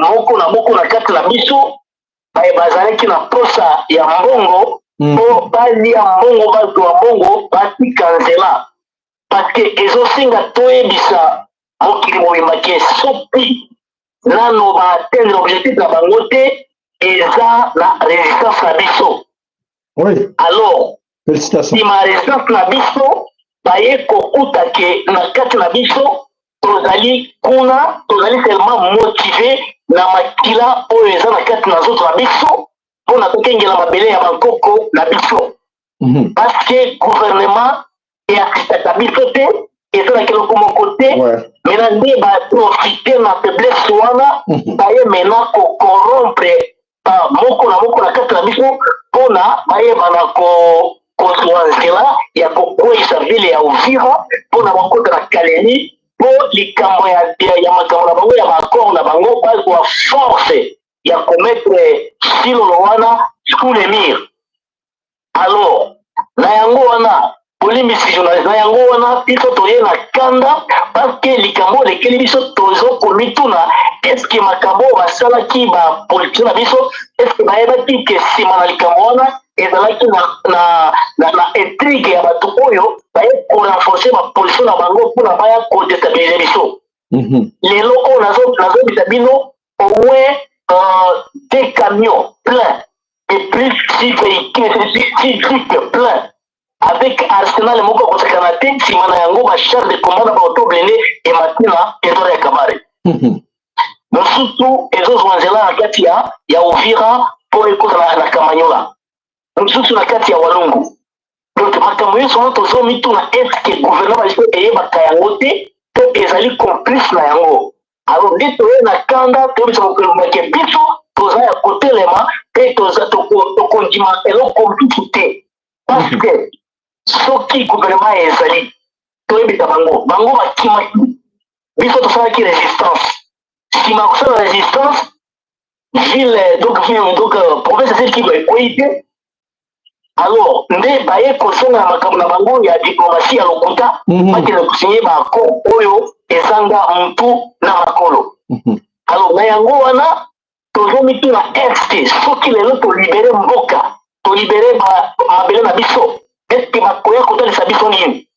moko na moko na kati na biso baye bazalaki na posa ya mbongo mpo balia mbongo, bazwa mbongo, batika nzela, parce que ezosenga toyebisa mokili mobimba ke soki nano baatteindre objectif na bango te, eza na résistance na biso. Alors, nsima ya résistance na biso, baye kokuta ke na kati na biso tozali kuna, tozali tellement motivé na makila oyo eza na kati na nzoto na biso mpona tokengela mabele ya bankoko na biso, parce que gouvernement eassistaka biso te, ezalaki eloko moko te. Maintenant nde baprofiter na faiblesse wana, baye maintenant kocorrompre moko na moko na kati na biso mpona bayebana kozwa nzela ya kokweyisa ville ya Uvira mpona bakota na Kalemi, mpo likambo ya makambo na bango ya baaccord na bango, bazwa force ya komettre Tshilolo wana sous le mur. Alors, na yango wana, bolimbisi journaliste, na yango wana biso toye na kanda, parce que likambo elekeli biso, tozokomituna: est-ce makambo oyo basalaki bapoliticien na biso, est-ce bayebaki ke nsima na likambo wana ezalaki na intrigue ya bato oyo baye korenforcer baposition na bango mpona baya kodéstabiliser biso? Lelo oyo nazobisa bino, au moins deux camions pleins et plus six véhicules, six jeeps pleins avec arsenal moko akosakana te. Nsima na yango, bachar de combat na baauto blindé emati na territoire ya Kabare. Mosusu ezozwa nzela na kati ya Uvira mpo ekota na Kamanyola, mosusu na kati ya Walungu. Donc makambo nyonso wana, tozomituna: est-ce gouvernement na biso eyebaka yango te to ezali complice na yango? Alors nde toye na kanda, toyebisa mokili ke biso toza ya kotelema mpe tokondima eloko mosusu te, parce que soki gouvernement ezali, toyebisa bango, bango bakimaki, biso tosalaki résistance. Nsima ya kosala résistance, ville donc ville donc province ya Sud Kivu ekwei te. Alors nde baye kozonga na makambo na bango ya diplomatie ya lokuta, bakende kosigner baaccord oyo ezanga mutu na makolo. Alors na yango wana tozomituna: est-ce soki lelo tolibérer mboka, tolibérer mabele na biso, est-ce bakoya kotalisa biso nini?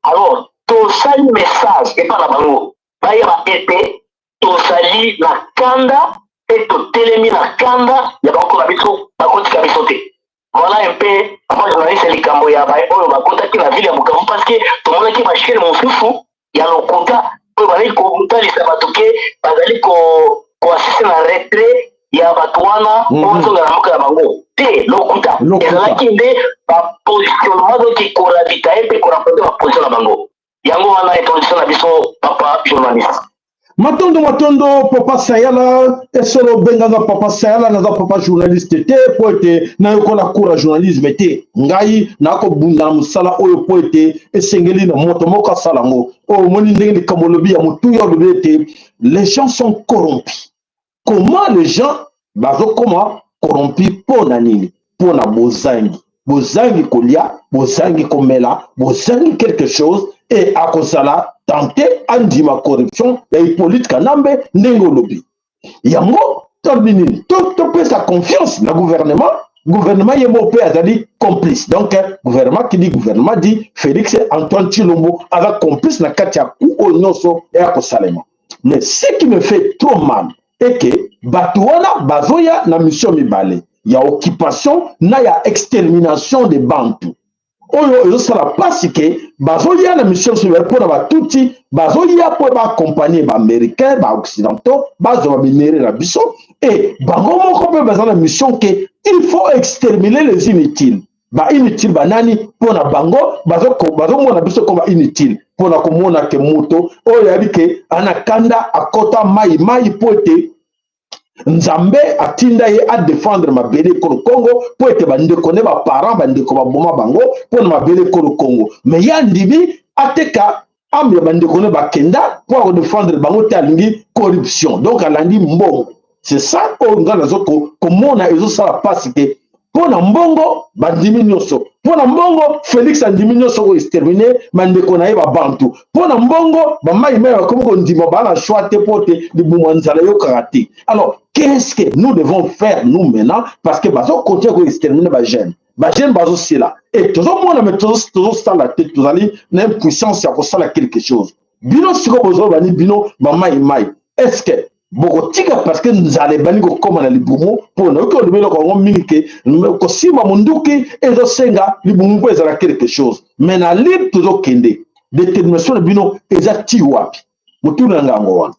Alors tosali message epa na bango, bayeba ete tozali na kanda mpe totelemi na kanda ya bakoko na biso, bakotika biso te. Voilà un peu, papa journaliste, likambo ya baye oyo bakotaki na ville ya Bukavu, parce que tomonaki bachaîne mosusu ya lokuta oyo bazali kotalisa bato ke bazali koassister na retrait ya bato wana po bazonga na mboka na bango te. Lokuta. Ezalaki nde bapositionnement, donc koravitailler mpe korenforcer baposition na bango. Yango wana introduction na biso, papa journaliste. Matondo, matondo, papa Sayala. Esolo obenganga papa Sayala, naza papa journaliste te mpo ete nayokola cours ya journalisme te. Ngai nakobunda na mosala oyo mpo ete esengeli na moto moko asala yango. Oyo omoni ndenge likambo olobi ya motuya, olobi ete les gens sont corrompus. Comment les gens bazokoma corrompus? Mpo na nini? Mpo na bozangi, bozangi kolia, bozangi komela, bozangi quelque chose, e akozala tenté andima corruption ya Hippolyte Kanambe. Ndenge olobi yango, tolobi nini? Topesa confiance na gouvernement. Gouvernement ye moko mpe azali complice. Donc gouvernement, qui dit gouvernement dit Félix Antoine Tshilombo, aza complice na kati ya coup oyo nyonso eya kosalema. Mais ce qui me fait trop mal est que bato wana bazoya na mission mibale ya occupation na ya extermination de Bantu. Oyo ezosala mpasi ke bazoya na mission nyonso mibale mpona Batutsi, bazoya mpo baaccompagner Baaméricain, Baoccidentaux, bazwa baminerais na biso, e bango moko mpe baza na mission ke il faut exterminer les inutiles. Bainutile banani? Mpona bango bazomona biso ko bainutile, mpona komona ke moto oyo ayebi ke ana kanda akɔta mai mai mpo ete Nzambe atinda ye adéfendre mabele ekolo Congo, mpo ete bandeko nde baparent, bandeko baboma bango mpo na mabele ekolo Congo, mais ye andimi ateka âme ya bandeko nde bakenda mpo akodéfendre bango te. Alingi corruption, donc alandi mbongo. C'est ça oyo ngai nazo komona ezosala mpasi te. Mpo na mbongo bandimi nyonso, mpo na mbongo Félix andimi nyonso koexterminer bandeko na ye Babantu, mpo na mbongo bamaimai bakomi kondima, baa na choix te mpo te libumu ya nzala eyokaka te. Alors qu'est-ce que nous devons faire, nous, maintenant? Parce que bazocontinuer koexterminer bajeune, bajeune bazosila e tozomona, mais tozosala te, tozali na impuissance ya kosala quelque chose. Bino sikoyo bozoloba ni bino bamaimai, est ce que bokotika? Parce que nzala ebandi kokóma na libumu. Mpo nayoki olobi eloko yango mingi ke kosimba monduki ezosenga libumu mpo ezala quelque chose. Mais na libre tozokende, détermination na bino eza ti wapi? Motuna na ngango wana.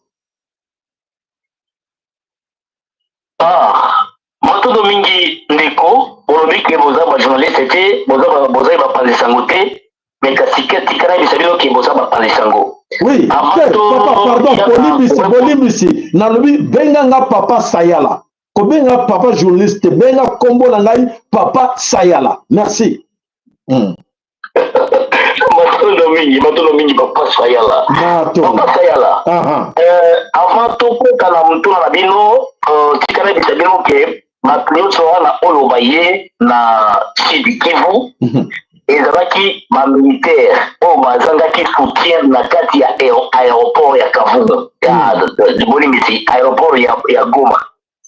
Ah, matondo mingi, ndeko. Olobi ke boza bajournaliste te, bozali bapanzi sango te, mais kasi tika nayebisa bino ke boza bapanzi sango. Oui, te, papa, pardon, bolimbisi, bolimbisi. Nalobi benganga papa Sayala, kobenga papa journaliste, benga nkombo na ngai papa Sayala. Merci. Matondo mingi, matondo mingi, papa Sayala. Papa Sayala, avant tokota na motuna na bino, tika nayebisa bino ke bato nyonso wana oyo baye na Sud Kivu ezalaki bamilitaire oyo bazangaki soutien na kati ya aéroport ya Kavumu, ya bolimbisi, aéroport ya Goma.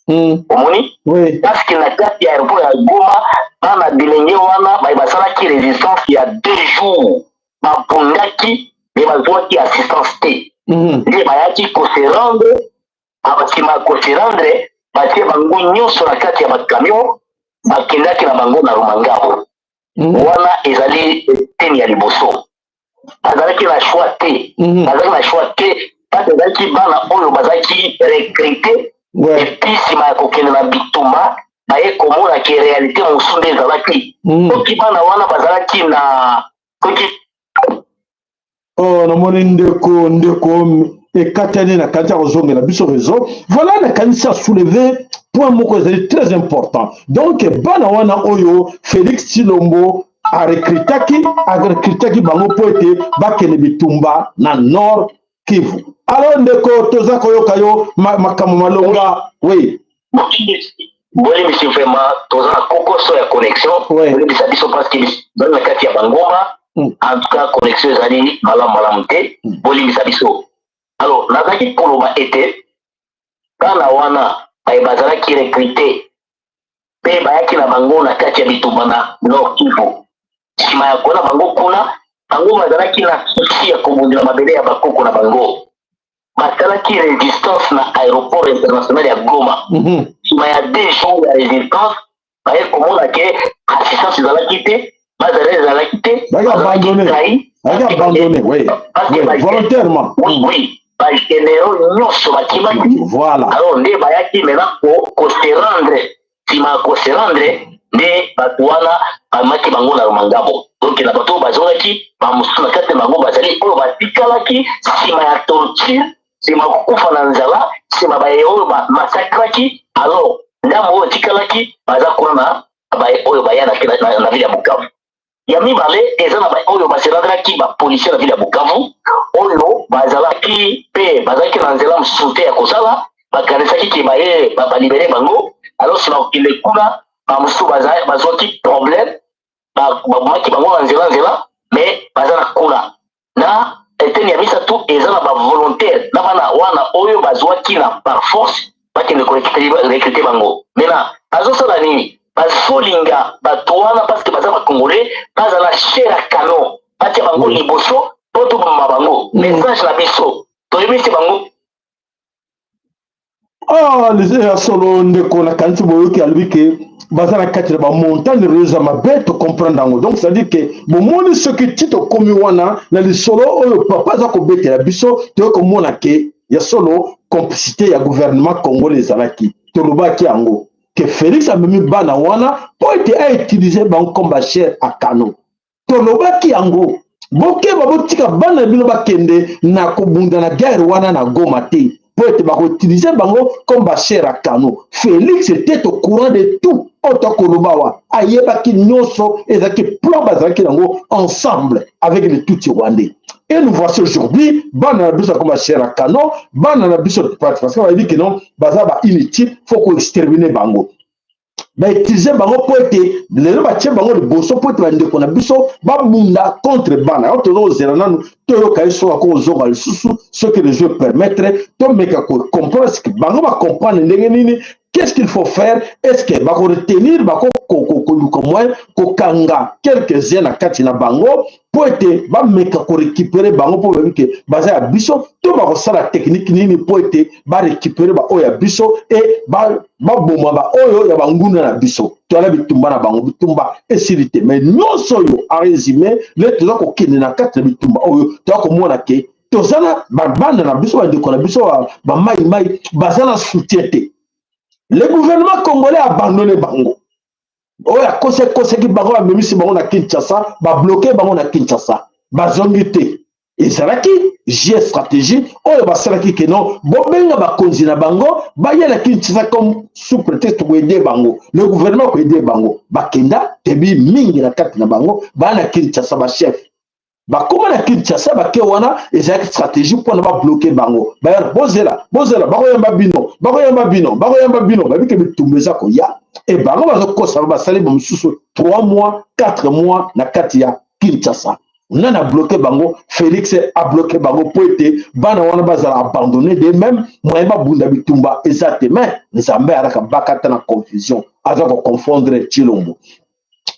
Omoni? Oui. Parce que na kati ya aéroport ya Goma, bana bilenge wana baye basalaki résistance ya 2 jours, babundaki, mais bazwaki assistance te. Nde bayaki kose rendre. Nsima ya kose rendre, batie bango nyonso na kati ya bacamion, bakendaki na bango na Rumangabo. Wana ezali eteni ya liboso. Bazalaki na choix te. Bazalaki na choix te parce ezalaki bana oyo bazalaki recruté. Et puis nsima ya kokende na bitumba, baye komona ke réalité mosusu nde ezalaki. Soki bana wana bazalaki na soki Oh, namoni ndeko ekatani na kati ya kozongela biso réseau. Voilà, nakanisi asoulever point moko ezali très important. Donc bana wana oyo Félix Tshilombo arecrutaki bango mpo ete bakende bitumba na Nord Kivu. Alors ndeko, toza koyoka yo, makambo malonga, oui. Bolimbisi, vraiment toza na kokoso ya connexion. Bolimbisa biso parce que tozali na kati ya bangomba. En tout cas connexion ezali malamu malamu te. Bolimbisa biso. Alors nazalaki koloba ete bana wana baye bazalaki recruté mpe bayaki na bango na kati ya bitumba na Nord Kivu, nsima ya kona bango kuna. Bango bazalaki na souci ya kobundela mabele ya bakoko na bango. Basalaki resistance na aéroport international ya Goma. Sima ya 2 jours ya resistance, baye komona ke assistance ezalaki te, bazala ezalaki te. Abandonné, abandonné, oui, oui, volontairement. Oui, bagénéraux nyonso bakimaki. Alors nde bayaki maintenant kose rendre. Nsima ya kose rendre nde bato wana bamaki bango na Rumangabo. Donc na bato oyo bazongaki, bamosusu na kati na bango bazali oyo batikalaki nsima ya torture, nsima ya kokufa na nzala, nsima baye oyo bamassacraki. Alors ndambo oyo etikalaki baza kuna na baye oyo baya na ville ya Bukavu. Ya mibale, eza na oyo baselandelaki bapolicier na ville ya Bukavu, oyo bazalaki mpe bazalaki na nzela mosusu te ya kosala. Bakanisaki ke baye balibérer bango. Alors nsima kokende kuna, bamosusu bazwaki problème, babomaki bango na nzela nzela, mais baza na kuna. Na eteni ya misato, eza na bavolontaire na bana wana oyo bazwaki na par force bakende korecruter bango. Maintenant bazosala nini? Bazolinga bato wana, parce que baza bacongolais, bazala chair à canon, batia bango liboso mpo toboma bango. Message na biso, toyebisi bango. Ah, ya solo, ndeko, nakanisi boyoki. Alobi ke baza na kati na bamontagne eza mabe, tocomprendre yango. Donc c'est à dire ke bomoni, soki ti tokomi wana na lisolo oyo papa aza kobetela biso, toyei komona ke ya solo complicité ya gouvernement congolais ezalaki. Tolobaki yango ke Félix amemi bana wana mpo ete autiliser bango comme bachair à canon. Tolobaki yango, bokeba, botika bana na bino bakende na kobunda na guerre wana na Goma te, mpo ete bakoutiliser bango comme bachair à canon. Félix était au courant de tout oyo tokoloba wa, ayebaki nyonso. Ezalaki plan bazalaki yango ensemble avec les Tutsi rwandais. Et nous voici aujourd'hui, bana na biso comme bachair à canon, bana na biso, parce que bayebi ke non, baza ba inutile, faut koexterminer bango. Bautiliser bango mpo ete lelo batie bango liboso mpo ete bandeko na biso babunda contre bana oyo. Toza kozela nanu toyoka ye soki akozonga lisusu, soki le jeu permettre, tomeka kocomprendre ce bango bacomprendre ndenge nini, qu'est-ce qu'il faut faire. Est-ce que bakoretenir, bakoluka moyen kokanga quelques-uns na kati na bango mpo ete bameka korécupérer bango mpo bayebi ke baza ya biso, to bakosala technique nini mpo ete barécupérer baoyo ya biso e baboma baoyo ya banguna na biso? Toyala bitumba na bango, bitumba esili te. Mais nyonso oyo, en résumé, le toza kokende na kati na bitumba oyo, toza komona ke toza na bana na biso, bandeko na biso bamaimai baza na soutien te. Le gouvernement congolais abandonné bango. Oyo akosi, akosaki bango, bamemisi bango na Kinshasa, babloquer bango na Kinshasa, bazongi te. Ezalaki jeu, stratégie oyo basalaki ke non, bobenga bakonzi na bango baya na Kinshasa comme sous prétexte koaider bango, le gouvernement koaider bango. Bakenda tebi mingi na kati na bango baya na Kinshasa, bachef bakóma na Kinshasa, bake wana. Ezalaki stratégie mpona babloquer bango. Baya, bozela, bozela, bakoyamba bino, bakoyamba bino, bakoyamba bino. Babike bitumba eza koya e bango bazokosa. Basali bamosusu 3 mois, 4 mois na kati ya Kinshasa. Nani abloquer bango? Félix abloquer bango mpo ete bana wana bazala abandonné de même moyen babunda bitumba eza te. Mais Nzambe alaka bakata na confusion, aza koconfondre Tshilombo.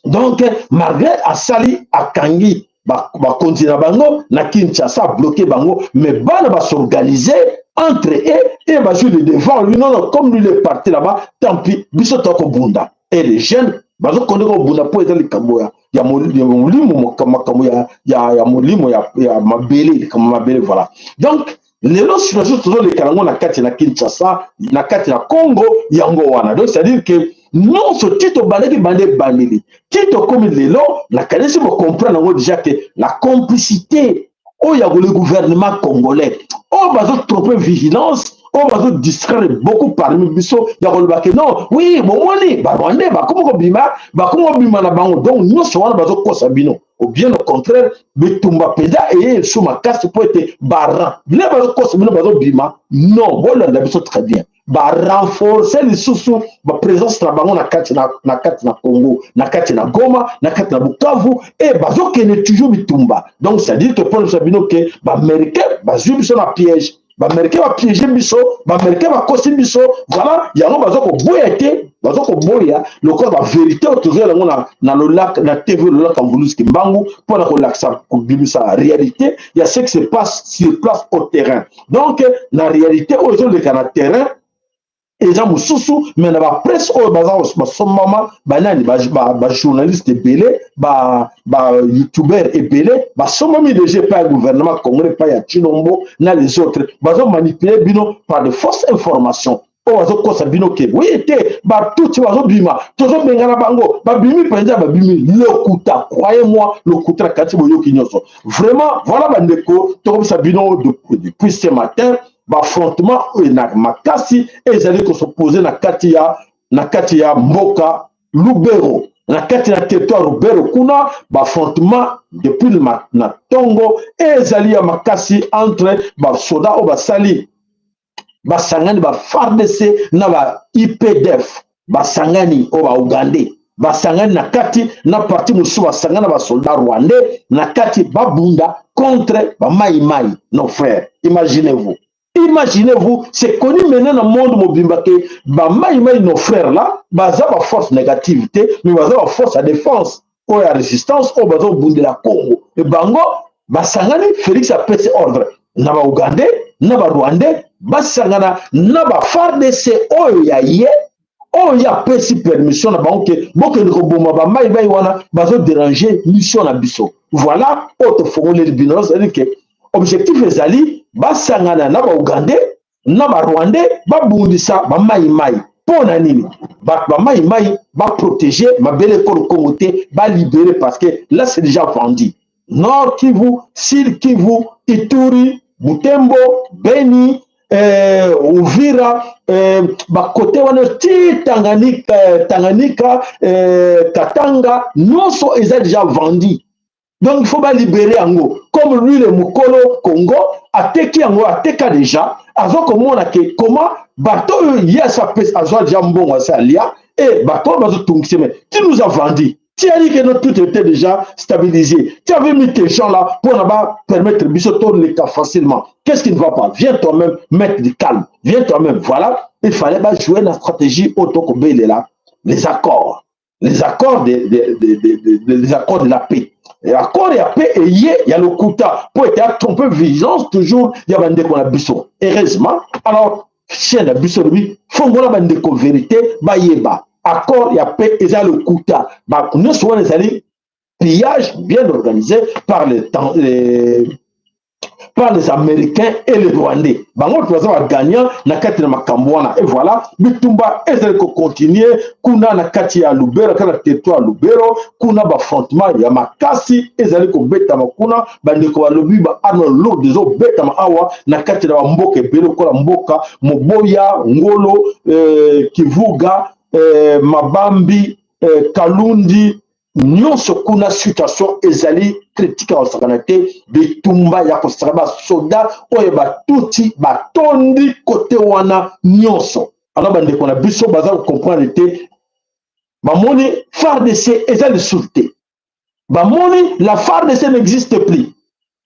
Donc malgré asali, akangi bakonzi na bango na Kinshasa, bloqué bango, mais bana bas'organiser entre eux et bazwi le devant. Lui, non, non, comme lui il est parti là-bas, tant pis, biso tokobunda. Et les jeunes bazokonde kobunda mpo eza likambo ya molimo, makambo ya molimo, ya mabele, likambo mabele. Voilà. Donc lelo situation tozoleka yango na kati na Kinshasa, na kati na Congo, yango wana. Donc c'est à dire que nyonso ti tobandaki banda ebandeli ti tokomi lelo, nakanisi bocomprendre yango déjà ke la complicité oyo ya le gouvernement congolais, oyo bazotromper vigilance, oyo bazodistraire beaucoup parmi biso ya koloba ke non, oui, bomoni barwandais bakomi kobima, bakomi kobima na bango. Donc nyonso wana bazokosa bino, ou bien au contraire, bitumba mpenza eye esu makasi mpo ete baran bino bazokosa bino bazobima. Non, bolanda biso très bien, barenforcer lisusu baprésence na bango na kati na Congo, na kati na Goma, na kati na Bukavu, e bazokende toujours bitumba. Donc c'est à dire que mpona biso bino ke baaméricain bazwi biso na piège. Baaméricain bapiéger biso, baaméricain bakosi biso. Voilà, yango baza koboya te, baza koboya lokola bavérité oyo tozoyela yango na lolaka na TV Lolaka Mvuluzi Kimbangu, mpona kolakisa, kobimisa réalité ya ce qui se passe sur place au terrain. Donc na réalité oyo ezoleka na terrain eza mosusu, mais na bapresse oyo baza basombama, banani, bajournaliste ebele, bayoutubeur ebele basombami déjà epai ya gouvernement congolais, epai ya Tshilombo na les autres, bazomanipuler bino par de fausses informations oyo bazokosa bino ke oui te, batuti bazobima, tozobengana bango, babimi mpenza, babimi. Lokuta, croyez moi, lokuta na kati boyoki nyonso vraiment. Voilà bandeko, tokobisa bino depuis ce matin, baaffrontement oyo na makasi ezali kos'opposer na kati ya mboka Lubero, na kati na territoire Lubero kuna. Baaffrontement depuis na ntongo ezali ya makasi entre basoda oyo basali, basangani, ba FARDC na ba UPDF basangani, oyo baugandais basangani na kati na parti mosusu, basangani na basoldat rwandais na kati, babunda contre bamaimai, nos frères. Imaginez-vous, imaginez-vous, c'est connu maintenant dans le monde mobimba ke bamaimai, nos frères là, baza baforce négative te, mais baza baforce ya défense, oyo ya résistance, oyo bazobundela Congo. E bango basangani, Félix apesi ordre na baugandais na barwandais basangana na baFARDC oyo ya ye, oyo apesi permission na bango ke bokende koboma bamaimai wana bazodéranger mission na biso. Voilà oyo tofongoleli bino, c'est-à-dire ke objectif ezali basangana na baugandais na barwandais, babundisa bamaimai. Mpo na nini? Bato bamaimai baprotéger mabele ekolo Kongo te, balibérer, parce que là c'est déjà vendu. Nord Kivu, Sud Kivu, Ituri, Butembo, Beni, Uvira, bakote wana ti Tanganyika, Tanganyika, Katanga, nyonso eza déjà vendu. Donc il faut balibérer yango. Comme lui le mokolo Congo ateki yango, ateka déjà, aza komona ke comment bato oyo ye azwa déjà mbongo, asi alia e bato oyo bazotungisa. Mais tu nous as vendu, tu as dit que non, tout était déjà stabilisé, tu avais mis tes gens là pour là-bas permettre biso toleka facilement. Qu'est-ce qui ne va pas? Viens toi-même mettre du calme, viens toi-même. Voilà, il fallait pas jouer la stratégie otokobelela les accords, les accords de la paix. Accord ya paix eye ya lokuta mpo ete atrompe vigilance toujours ya bandeko na biso. Heureusement alors chaîne na biso elobi fongola bandeko vérité, bayeba accord ya paix eza lokuta. Nyonso wana ezali pillage bien organisé par les Américains et les Rwandais. Bango baza bagagnant na kati na makambo wana. Et voilà, bitumba ezali kocontinuer kuna na kati ya Lubero, kati na territoire ya Lubero kuna. Baaffrontement ya makasi ezali kobetama kuna. Bandeko balobi baarme lourde ezobetama awa na kati na bamboka ebele lokola mboka Moboya, Ngolo, Kivuga, Mabambi, Kalundi, nyonso kuna. Situation ezali critique ya kosakana te, bitumba ya kosaka, basoda oyo batuti batondi kote wana nyonso. Alors bandeko na biso baza kocomprendre te, bamoni FARDC eza lisusu te, bamoni la FARDC n'existe plus,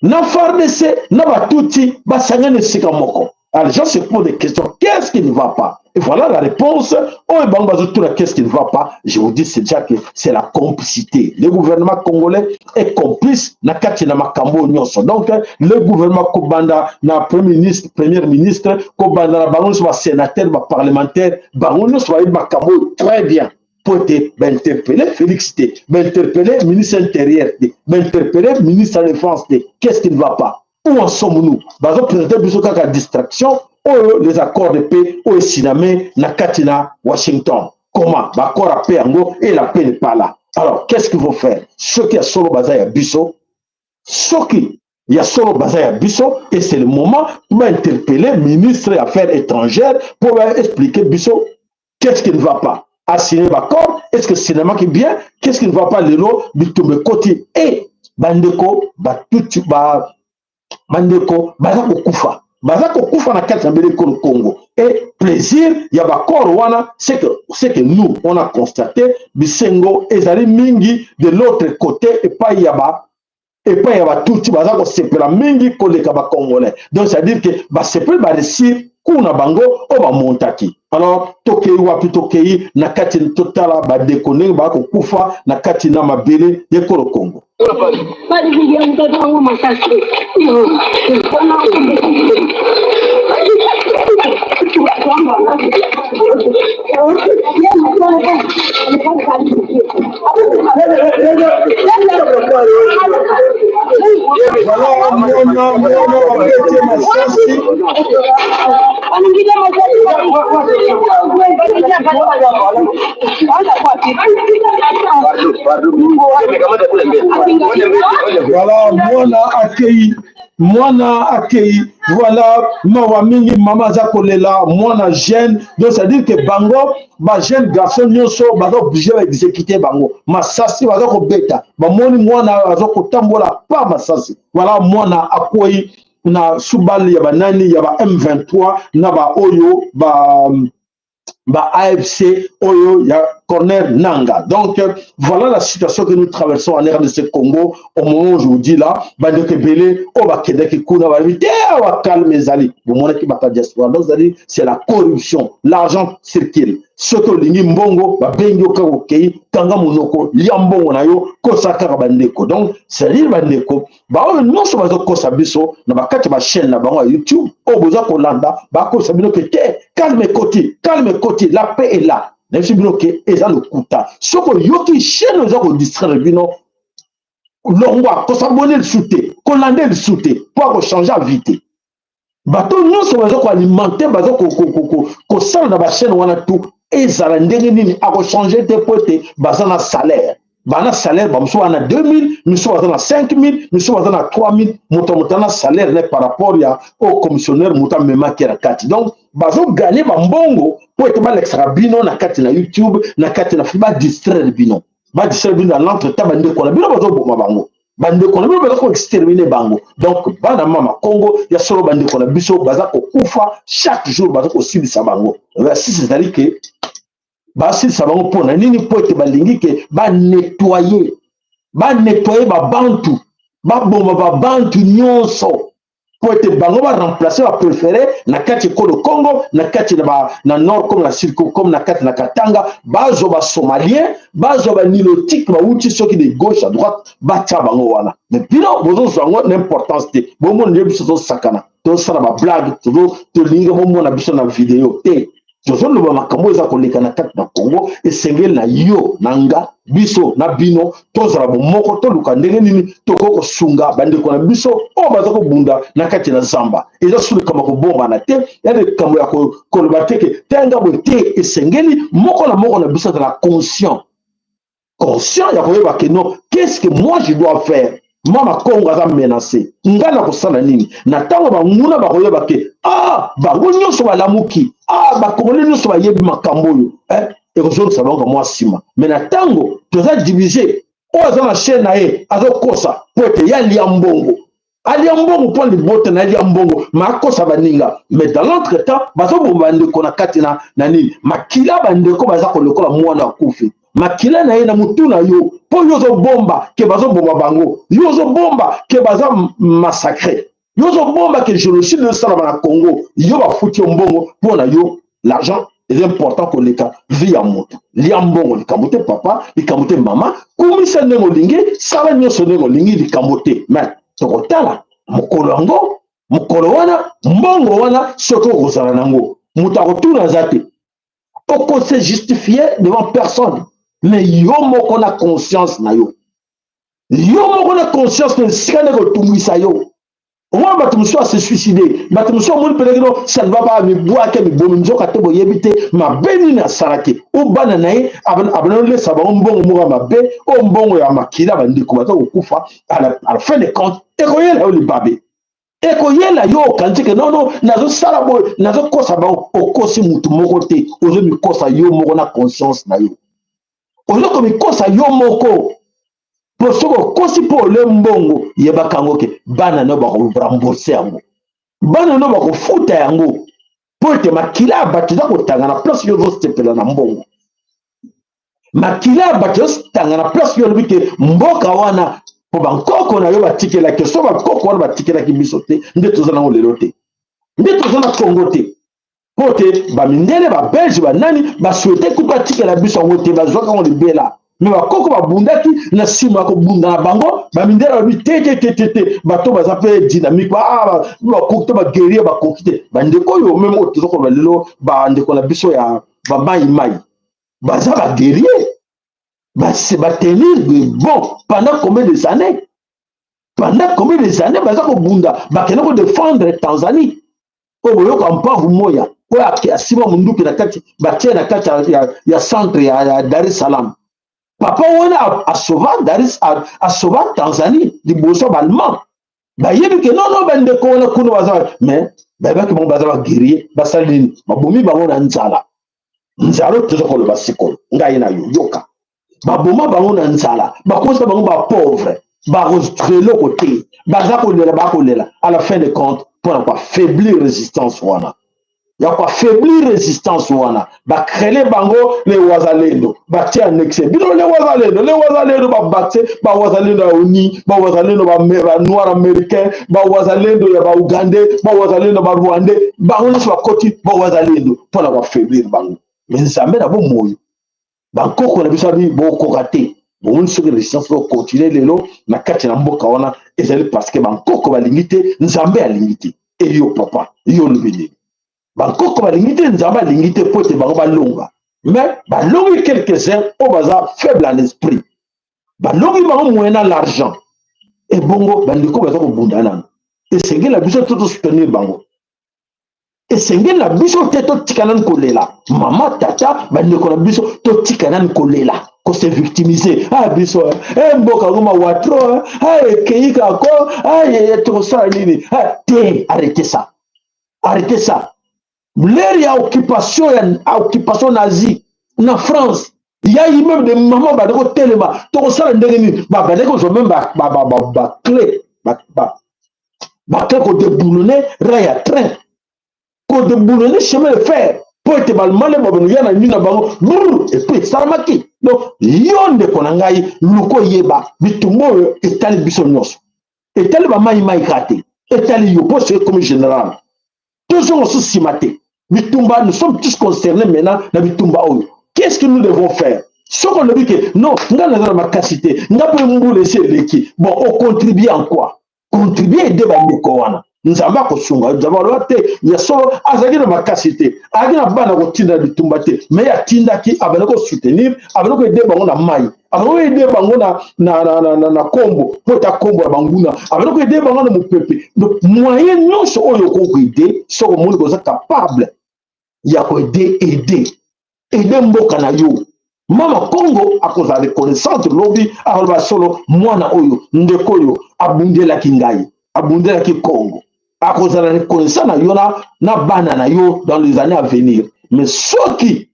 na FARDC na batuti basangani esika moko. Alors les gens se posent des questions: qu'est-ce qui ne va pas? Et voilà la réponse. Oyo bango bazotuna qu'est-ce qui ne va pas, je vous dis, c'est déjà que c'est la complicité. Le gouvernement congolais est complice na kati na makambo nyonso. Donc le gouvernement, kobanda na premier ministre, premier ministre, kobanda na bango nyonso, basénateur, baparlementaire, bango nyonso bayebi makambo oyo très bien, po ete bainterpeller Félix te, bainterpeller ministre intérieur te, bainterpeller ministre ya défense te. Qu'est-ce qui ne va pas? Où en sommes-nous? Bazoprésenter biso kaka distraction oyo, les accords de paix oyo esigname na kati na Washington. Comment baaccord ya paix yango et la paix n'est pas là? Alors qu'est-ce qu'il faut faire? Soki ya solo baza ya biso, soki ya solo baza ya biso, et c'est le moment pour bainterpeller ministre ya affaires étrangères pour baexpliquer biso qu'est-ce qui ne va pas. Asigné baccord, est-ce que signamaki bien? Qu'est-ce qui ne va pas? Lelo bitumba ekoti e bandeko batuti ba bandeko baza kokufa, baza kokufa na kati na bele ekolo Congo. Et plaisir ya baaccord wana, c'est que nous on a constaté, bisengo ezali mingi de l'autre côté epai ya ba Epai ya batutsi baza kosepela mingi koleka bacongolais. Donc c'est à dire que basepeli baresir kuna bango oyo bamontaki. Alors tokei wapi? Tokei na kati, totala bandeko ndenge baa kokufa na kati na mabele ya ekolo Congo. Balipigia mtoto wangu masasi. Voilà, mwana mwana babeti masasi. Voilà, mwana akei, mwana akei. Voilà, mawa mingi, mama aza kolela mwana jeune. Donc c'est à dire que bango ba jeune garçon nyonso baza obligé ba exécuter bango masasi, baza kobeta, bamoni mwana aza kotambola pa masasi. Voilà, mwana akwei na subali ya banani ya ba M23 na ba oyo ba AFC oyo ya Corner Nanga. Donc voilà la situation que nous traversons en RDC Congo au moment où je vous dis là. Bandeko ebele oyo bakendaki kuna balobi te awa calme ezali, bomonaki bato ya diaspora. Donc c'est-à-dire, c'est la corruption, l'argent circule. Soki olingi mbongo, babengi yo kaka, okei, kanga monoko, lia mbongo na yo, kosa kaka bandeko. Donc c'est-à-dire bandeko baoyo nyonso bazokosa biso na bakati ya bachaîne na bango ya YouTube oyo boza kolanda, bakosa bino ke te, calme ekoti, calme ekoti, la paix est là. Nayebisi bino ke eza lokuta. Soki oyoki chaîne oza kodistraire bino, longwa, kosabone lisusu te, kolanda lisusu te, mpo akochange avis te. Bato nyonso baza koalimenter, baza kosala na bachaîne wana tu, ezala ndenge nini, akochange te, mpo ete baza na salaire, bana salaire. Bamosusu baza na 2000, misusu baza na 5000, misusu baza na 3000. Moto moto na salaire ne par rapport ya oyo commissionnaire moto amemaki na kati. Donc bazoganye bambongo mpo ete balekisaka bino na kati na YouTube, na kati na badistraire bino, badistraire bino. Dans l'entretemps, bandeko na bino bazoboma bango, bandeko na bino baza koexterminer bango. Donc bana mama Congo ya solo, bandeko na biso baza kokufa chaque jour, baza kosilisa bango. Basisi ezali ke basilisa bango mpo na nini? Mpo ete balingi ke banettoyer, banettoyer babantu, baboma babantu nyonso, mpo ete bango baremplace bapréféré na kati ekolo Congo, na kati na nord comme na sud, comme na kati na Katanga. Bazwa basomalien, bazwa banilotique, bawuti soki de gauche à droite, batia bango wana. Mais bino bozozwa yango na importance te. Bomona nde biso tozosakana, tozosala bablague, tolingi bomona biso na video te. Tozoloba makambo eza koleka na kati na Congo. Esengeli na yo na nga, biso na bino, tozala bomoko, toluka ndenge nini tokoki kosunga bandeko na biso oyo baza kobunda na kati na zamba. Eza su likambo ya kobombana te, ya likambo ya koloba te ke tenga boye te. Esengeli moko na moko na biso azala conscient, conscient ya koyeba ke non, qu'est-ce que moi je dois faire? Mama Kongo aza menacé, ngai na kosala nini? Na ntango banguna bakoyeba ke ah, bango nyonso balamuki, ah, bakongole nyonso bayebi makambo oyo, eh, ekozongisa bango mwa nsima. Mais na ntango toza divisé, oyo aza na chaîne na ye azokosa po ete ye alia mbongo, alia mbongo mpo libota na alia mbongo, ma akosa baninga. Mais dans l'entretemps, bazoboma bandeko na kati na nini, makila bandeko baza kolokola mwana akufi, makila na ye na motu na yo, mpo yo ozobomba ke bazoboma bango, yo ozobomba ke baza massacre, yo ozobomba ke génocide esalama na Congo. Yo bafuti yo mbongo mpo na yo l'argent eza important koleka vie ya moto. Lia mbongo, likambo te papa, likambo te mama, kumisa ndenge olingi, sala nyonso ndenge olingi, likambo te. Mais tokotala mokolo yango, mokolo wana, mbongo wana soki okozala nango, moto akotuna aza te, okose justifier devant personne. Mais yo moko na conscience na yo, yo moko na conscience na esika nde kotungisa yo. Omona bato mosusu ase suicide, bato mosusu omoni mpenaki no, ça ne va pas, mibwaki, mibomi nzoka te. Boyebi te mabe nini asalaki o bana na ye, abanolesa bango mbongo moko ya mabe, oyo mbongo ya makila bandeko baza kokufa. À la fin de compte, ekoyela yo libabe, ekoyela yo. Okanisi ke nono, nazosala boye, nazokosa bango. Okosi mutu moko te, ozomikosa yo moko na conscience na yo, ozokomikosa yo moko. Mpo soki okosi mpo ole mbongo, yebaka yango ke bana no bakorembourser yango, bana no bakofuta yango, mpo ete makila ya bato eza kotanga na place yo ozosepela na mbongo. Makila ya bato ezotanga na place yo olobi ke mboka wana. Mpo bankoko na yo batikelaki so, bankoko wana batikelaki biso te, nde toza nango lelo te, nde toza na Congo te. Mpo te bamindele, babelge, banani basouhaite kutu batikela biso yango te, bazwaka yango libela. Me bakoko babundaki, na nsima ya kobunda na bango, bamindele balobi te te te te te, bato baza mpe dynamique, bakoki te, baguerrier bakoki te. Bandeko oyo meme oyo toza koloba lelo, bandeko na biso ya bamai mai, baza baguerrier, batenir bon pendant combien des années, pendant combien des années baza kobunda, bakende kodefendre Tanzanie. Oyo boyoka mpavu moya oyo asimba munduki na kati, batie na kati ya centre ya Dar es Salaam. Papa wana asauva Dar es, asauva Tanzanie liboso. Baallemand bayebi ke nono bandeko wana kuna baza, mais bayebaki bango baza baguerrier. Basali nini? Babomi bango na nzala. Nzala oyo toza koloba sikoyo, ngai na yo, yoka, baboma bango na nzala, bakosa bango bapauvre, bakozwa eloko te, baza kolela, bakolela. À la fin de compte, mpona koaffaiblir résistance wana, ya koaffaiblir résistance wana, bacréer bango les Wazalendo, batie annexe bino les Wazalendo, les Wazalendo, babatie bawazalendo ya oni, bawazalendo banoir américain, bawazalendo ya baugandais, bawazalendo barwandais, bango nyonso bakoti bawazalendo mpona koaffaiblir bango. Me Nzambe na bomoi, bankoko na biso abi bokoka te. Bomoni, soki résistance okontinue lelo na kati na mboka wana, ezali parce que bankoko balingi te, Nzambe alingi te. Eyo papa, yo olobi nini? Bankoko balingi te, Nzambe alingi te, mpo ete bango balonga. Mais balongi quelques-uns oyo baza faible en esprit, balongi bango moyen na l'argent. Ebongo bandeko baza kobunda nano, esengeli na biso to tosoutenir bango. Esengeli na biso te totika nani kolela mama, tata, bandeko na biso, totika nani kolela, kose victimiser. Ah, biso eh, mboka yango mawa trop, ah, ekei kako, ah, tokosala nini? Ah, te, arrêtez ça, arrêtez ça. L'ère ya occupation, ya occupation nazi na France, ya eu même de mama bande kotelema, tokosala ndenge nini? Babande kozwa même baclé, baclé, kodéboulonner rail ya train, kodéboulonner chemin de fer, mpo ete balemane babano ya na nini na bango brr. Et puis esalamaki. Donc yo ndeko na ngai, luka oyeba bitumba oyo etali biso nyonso, etali bamaimai kaka te, etali yo mpo soki ekomi général, tozonga so nsima te. Bitumba, nous sommes tous concernés maintenant na bitumba oyo. Qu'est-ce que nous devons faire? Soki olobi ke non, ngai naza na makasi te, nga mpe mbula esi eleki, bon, ocontribue en quoi? Contribue, aider bandeko wana, Nzambe akosunga. Nzambe aloba te ya solo, azalaki na makasi te, azalaki na bana kotinda na bitumba te, mais atindaki, abandi kosoutenir, abandi koaider bango na mai, abandi koaider bango na kombo, mpo eta kombo ya banguna, abandi koaider bango na mopepe. Donc moyen nyonso oyo okoki koaider, soki omoni koza capable ya koaider, aider, aider mboka na yo. Mama Congo akozala reconnaissante lobi, akoloba solo, mwana oyo, ndeko oyo abundelaki ngai, abundelaki Congo. Akozala reconnaissant na yo na bana na yo dans les années à venir. Mais soki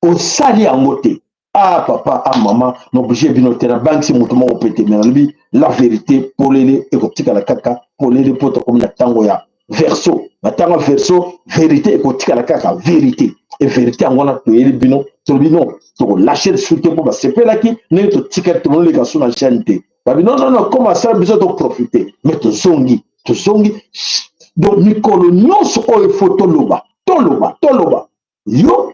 osali yango te, ah papa, ah mama, na oblige bino te, nabangisi moto moko mpe te, me nalobi la vérité polele, ekotikala kaka polele, mpo tokomi na ntango ya Verseau. Na ntango ya Verseau, vérité ekotikala kaka vérité. E vérité yango wana toyeli bino, tolobi non, tokolâcher lisusu te, mpo basepelaki ndenge totikali, tomonoleka so na chaîne te. Babi non, non, non, comme asala biso toprofite, mais tozongi, tozongi. Donc mikolo nyonso oyo faut toloba, toloba, toloba. Yo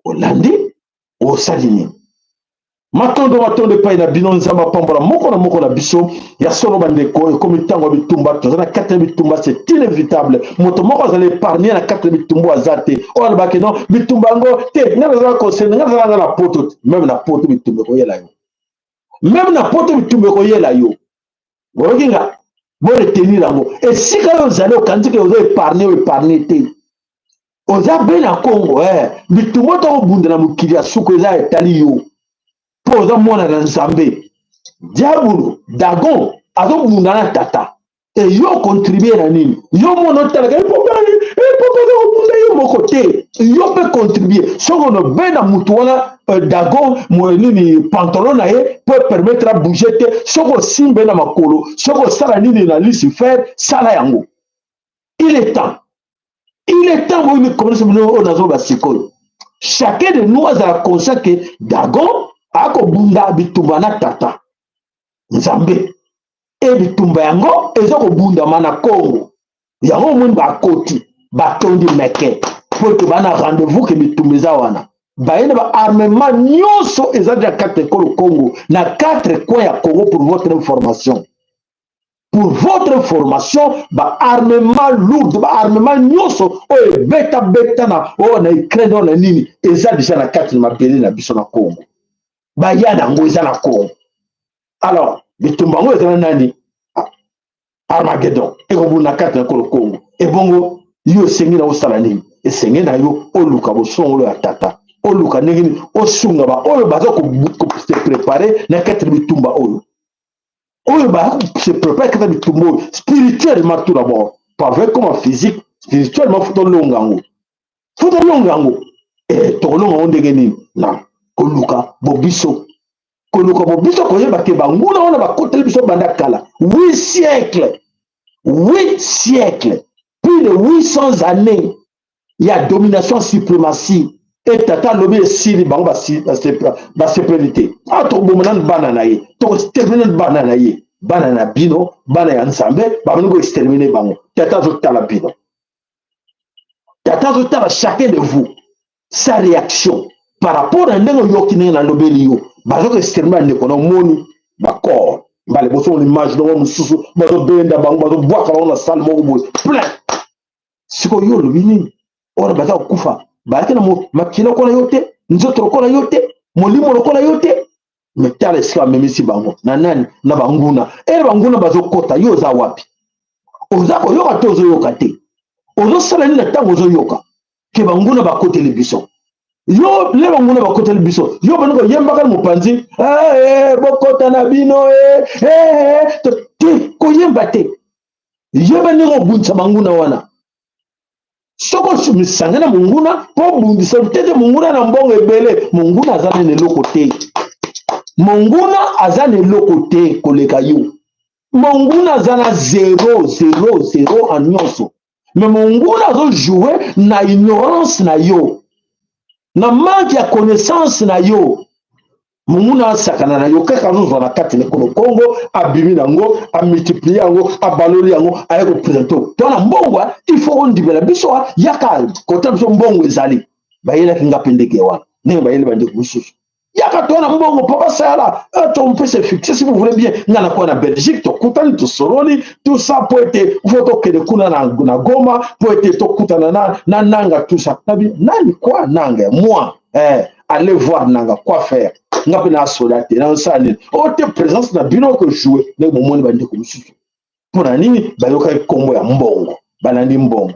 olandi, osali nini? Matondo, matondo epai na bino. Nzambe apambola moko na moko na biso. Ya solo bandeko, ekomi ntango ya bitumba, toza na kati ya bitumba, c'est inévitable. Moto moko azala épargne na kati ya bitumba aza te. Oyo alobaki non, bitumba yango te, ngai nazala concerné, ngai nazala nga na Poto te. Même na Poto bitumba ekoyela yo, même na Poto bitumba ekoyela yo. Boyoki nga, boretenir yango. Esika oyo ozali, okanisi ke oza épargne, oyo épargne te. Oza be na Kongo, eh. Bitumba tokobunda na mokili ya suku eza etali yo, mpo oza mwana na Nzambe. Diabolo Dagon azobunda na tata e yo contribue na nini? Yo mwana otalaka papa, papa aza kobunda, yo moko te, yo mpe contribue. Soki onobenda mutu wana Dagon nini pantalon na ye mpo permettre abouge te, soki osimbe na makolo, soki osala nini na Lucifer, sala yango. Il est temps, il est temps. Boyini komonisa bino oyo nazoba sikoyo. Chacun de nous azala conscient ke Dagon akobunda bitumba na tata. Nzambe. E bitumba yango eza kobundama na Congo. Yango omoni bakoti batondi meke mpo ete bana rendez-vous ke bitumba eza wana. Baye na ba armement nyonso eza na kati ekolo Congo, na quatre coins ya Congo. Pour votre information, pour votre information, ba armement lourd, ba armement nyonso oyo ebetabeta na oyo na Ukraine, oyo na nini, eza deja na kati na mabele na biso na Congo. Baya na yango eza na Congo. Alors bitumba yango eza na nani? Armageddon ekobunda kati na ekolo Congo. Ebongo yo esengi na osala nini? Esengi na yo oluka bosongolo ya tata, oluka ndenge nini osunga ba oyo baza kose prepare na kati na bitumba oyo, oyo baza se prepare kati na bitumba oyo spirituellement tout d'abord, pas vrai comme physique, spirituellement. Faut tolonga yango, faut tolonga yango. Tokolonga yango ndenge nini? Na koluka bobiso, koluka bobiso, koyeba ke banguna wana bakoteli biso banda kala, 8 siècle, 8 siècle, plus de 800 années ya domination, suprématie. E tata alobi esili, bango basepeli te. Awa tokoboma nanu bana na ye, tokoexterminer nanu bana na ye, bana na bino, bana ya Nzambe, babandi koexterminer bango. Tata azotala bino, tata azotala chacun de vous, sa réaction par rapport na ndenge oyoki, ndenge nalobeli yo. Baza koexterminer bandeko na omoni bacorps mbala liboso, mona image ndongo mosusu, bazobenda bango, bazobwaka bango na salle moko boye plein. Sikoyo yo olobi nini? Oyo baza kokufa bayaki na makila lokola yo te, nzoto lokola yo te, molimo lokola yo te. Me tala esika bamemisi bango na nani? Na banguna. Ere banguna bazokota, yo oza wapi? Oza koyoka te? Ozoyoka te? Ozosala nini na ntango ozoyoka ke banguna bakoteli biso? Yo le banguna bakoteli biso, yo bani koyembaka na mopanzi, bokota na bino te, koyemba te. Yeba ndenge obundisa banguna wana. Soki omisanga na monguna mpo obundisa te te, monguna na mbongo ebele, monguna aza nene eloko te, monguna aza na eloko te koleka yo. Monguna aza na 0 0 0 en nyonso. Me monguna azojoue na ignorance na yo, na manque ya connaissance na yo. Monguna asakana na yo kaka, azozwa na kati na ekolo Kongo, abimi nango, amultiplie yango, abaloli yango, aye koprésenter to na mbongo. Il faut ondimela biso, yaka kota biso, mbongo ezali. Bayelaki nga mpe ndenge wana, ndenge bayeli bandeko mosusu: yaka to na mbongo, papa Sayala, tompesa fixe si vous voulez bien. Nga nakuwa na Belgique, tokutani, tosololi tout ça, po ete faut tokende kuna na Goma, po ete tokutana na Nanga, tout ça. Nabi nani quoi? Nanga, moi, allez voir Nanga, quoi faire? Nga mpe nasola te, nasala nini? Oyo te présence na bino kojouer. Ndenge bomoni bandeko mosusu, mpo na nini bayokaki nkombo ya mbongo, balandi mbongo?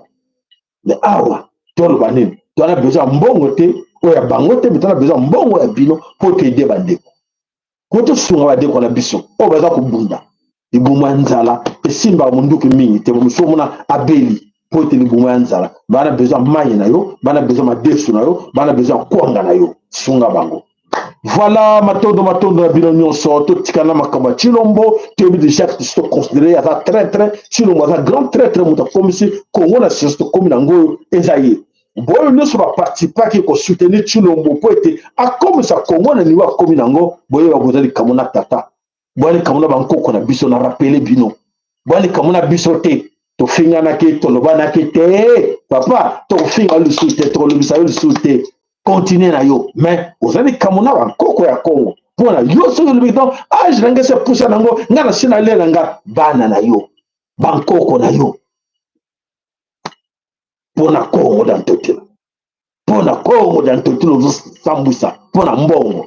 Me awa toloba nini? Toana besoin ya mbongo te, oyo ya bango te, me toana besoin ya mbongo ya bino mpo toaider bandeko, po tosunga bandeko na biso oyo baza kobunda. Libumu ya nzala esimbaka monduki mingi te. Mosusu omona abeli mpo ete libumu ya nzala. Bana besoin mai na yo, bana besoin madesu na yo, bana besoin kwanga na yo, sunga bango. Voilà, matondo, matondo na bino nyonso. Totikana makambo ya Chilombo, toyebi déjà tosi toconsidérer aza traître. Chilombo aza grand traître. Moto akomisi Kongo na science tokomi nango oyo eza ye. Boyo nyonso baparticipaki kosoutenir Chilombo mpo ete akomisa Kongo na niveau akomi nango, boyeba boza likambo na tata, boya likambo na bankoko na biso. Na rappeler bino, boya likambo na biso te. Tofinganaki, tolobanaki te, papa, tokofinga yo lisusu te, tokolobisa yo lisusu te. Continue na yo, mais oza likambo na bankoko ya Kongo. Mpona yo, soki olobi donc âge na ngai se pusa nango, ngai na si nalela nga bana na yo, bankoko na yo, mpona Kongo da Ntotela, mpona Kongo da Ntotela, ozosambwisa mpona mbongo.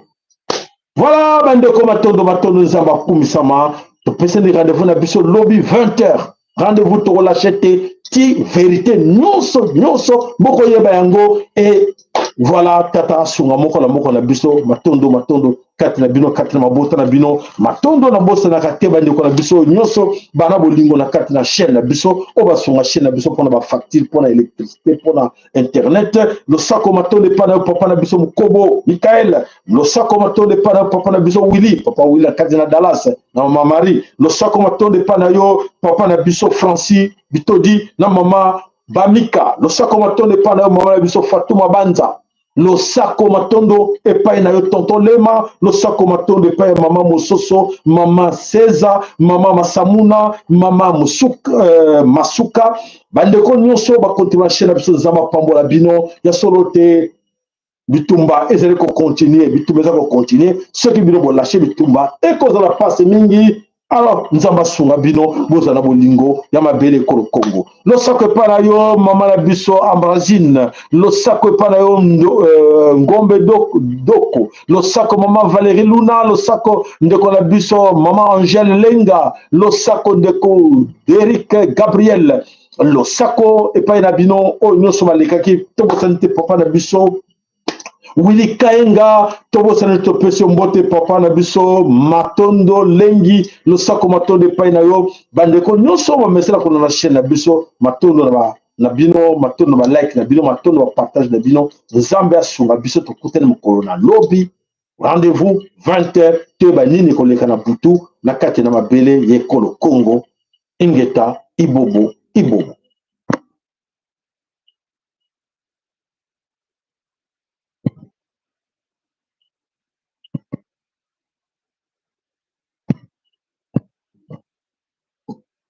Voilà, bandeko, matondo, matondo. Nzambe akumisama. Topesani rendez-vous na biso lobi 20 heures. Rendez-vous, tokolâcher te ti vérité nyonso nyonso bokoyeba yango. E voilà, tata asunga moko na moko na biso. Matondo, matondo kati na bino, kati na mabota na bino. Matondo nabosanaka te bandeko na biso nyonso bana bolingo na kati na chaîne na biso, oyo basunga chaîne na biso mpona bafacture, mpona électricité, mpona internet. Losako, matondo epai na yo, papa na biso Mokobo Mikael. Losako, matondo epai na yo, papa na biso Willi, papa Willi na kati na Dallas na mama Marie. Losako, matondo epai na yo, papa na biso Francis Bitodi na mama Bamika. Losako, matondo epai na yo, mama na biso Fatuma Banza. Losako matondo epai na yo tonton Lema, losako matondo epai ya mama Mososo, mama Seza, mama Masamuna, mama Musuka, Masuka, bandeko nyonso bakontima na chaîne na biso, Nzambe apambola bino. Ya solo te, bitumba ezali kocontinue, bitumba eza kocontinue. Soki bino bolashe bitumba, ekozala mpasi mingi. Alors Nzambe asunga bino, bozala na bolingo ya mabele ekolo Kongo. Losako epai na yo mama na biso Ambrasine, losako epai na yo Ngombe Doko, losako mama Valérie Luna, losako ndeko na biso mama Angèle Lenga, losako ndeko Derrick Gabriel, losako epai na bino oyo nyonso balekaki. Tobosani te papa na biso Willy Kaenga, tobosani, topesi yo mbote papa na biso Matondo Lengi, losako matondo epai na yo. Bandeko nyonso bamesala kuna na chaîne na biso, matondo na ba na bino, matondo ba like na bino, matondo ba partage na bino. Nzambe asunga biso, tokutani mokolo na lobi, rendez-vous 20 heures. Toyeba nini koleka na butu na kati na mabele ya ekolo Congo. Ingeta, ibobo ibobo.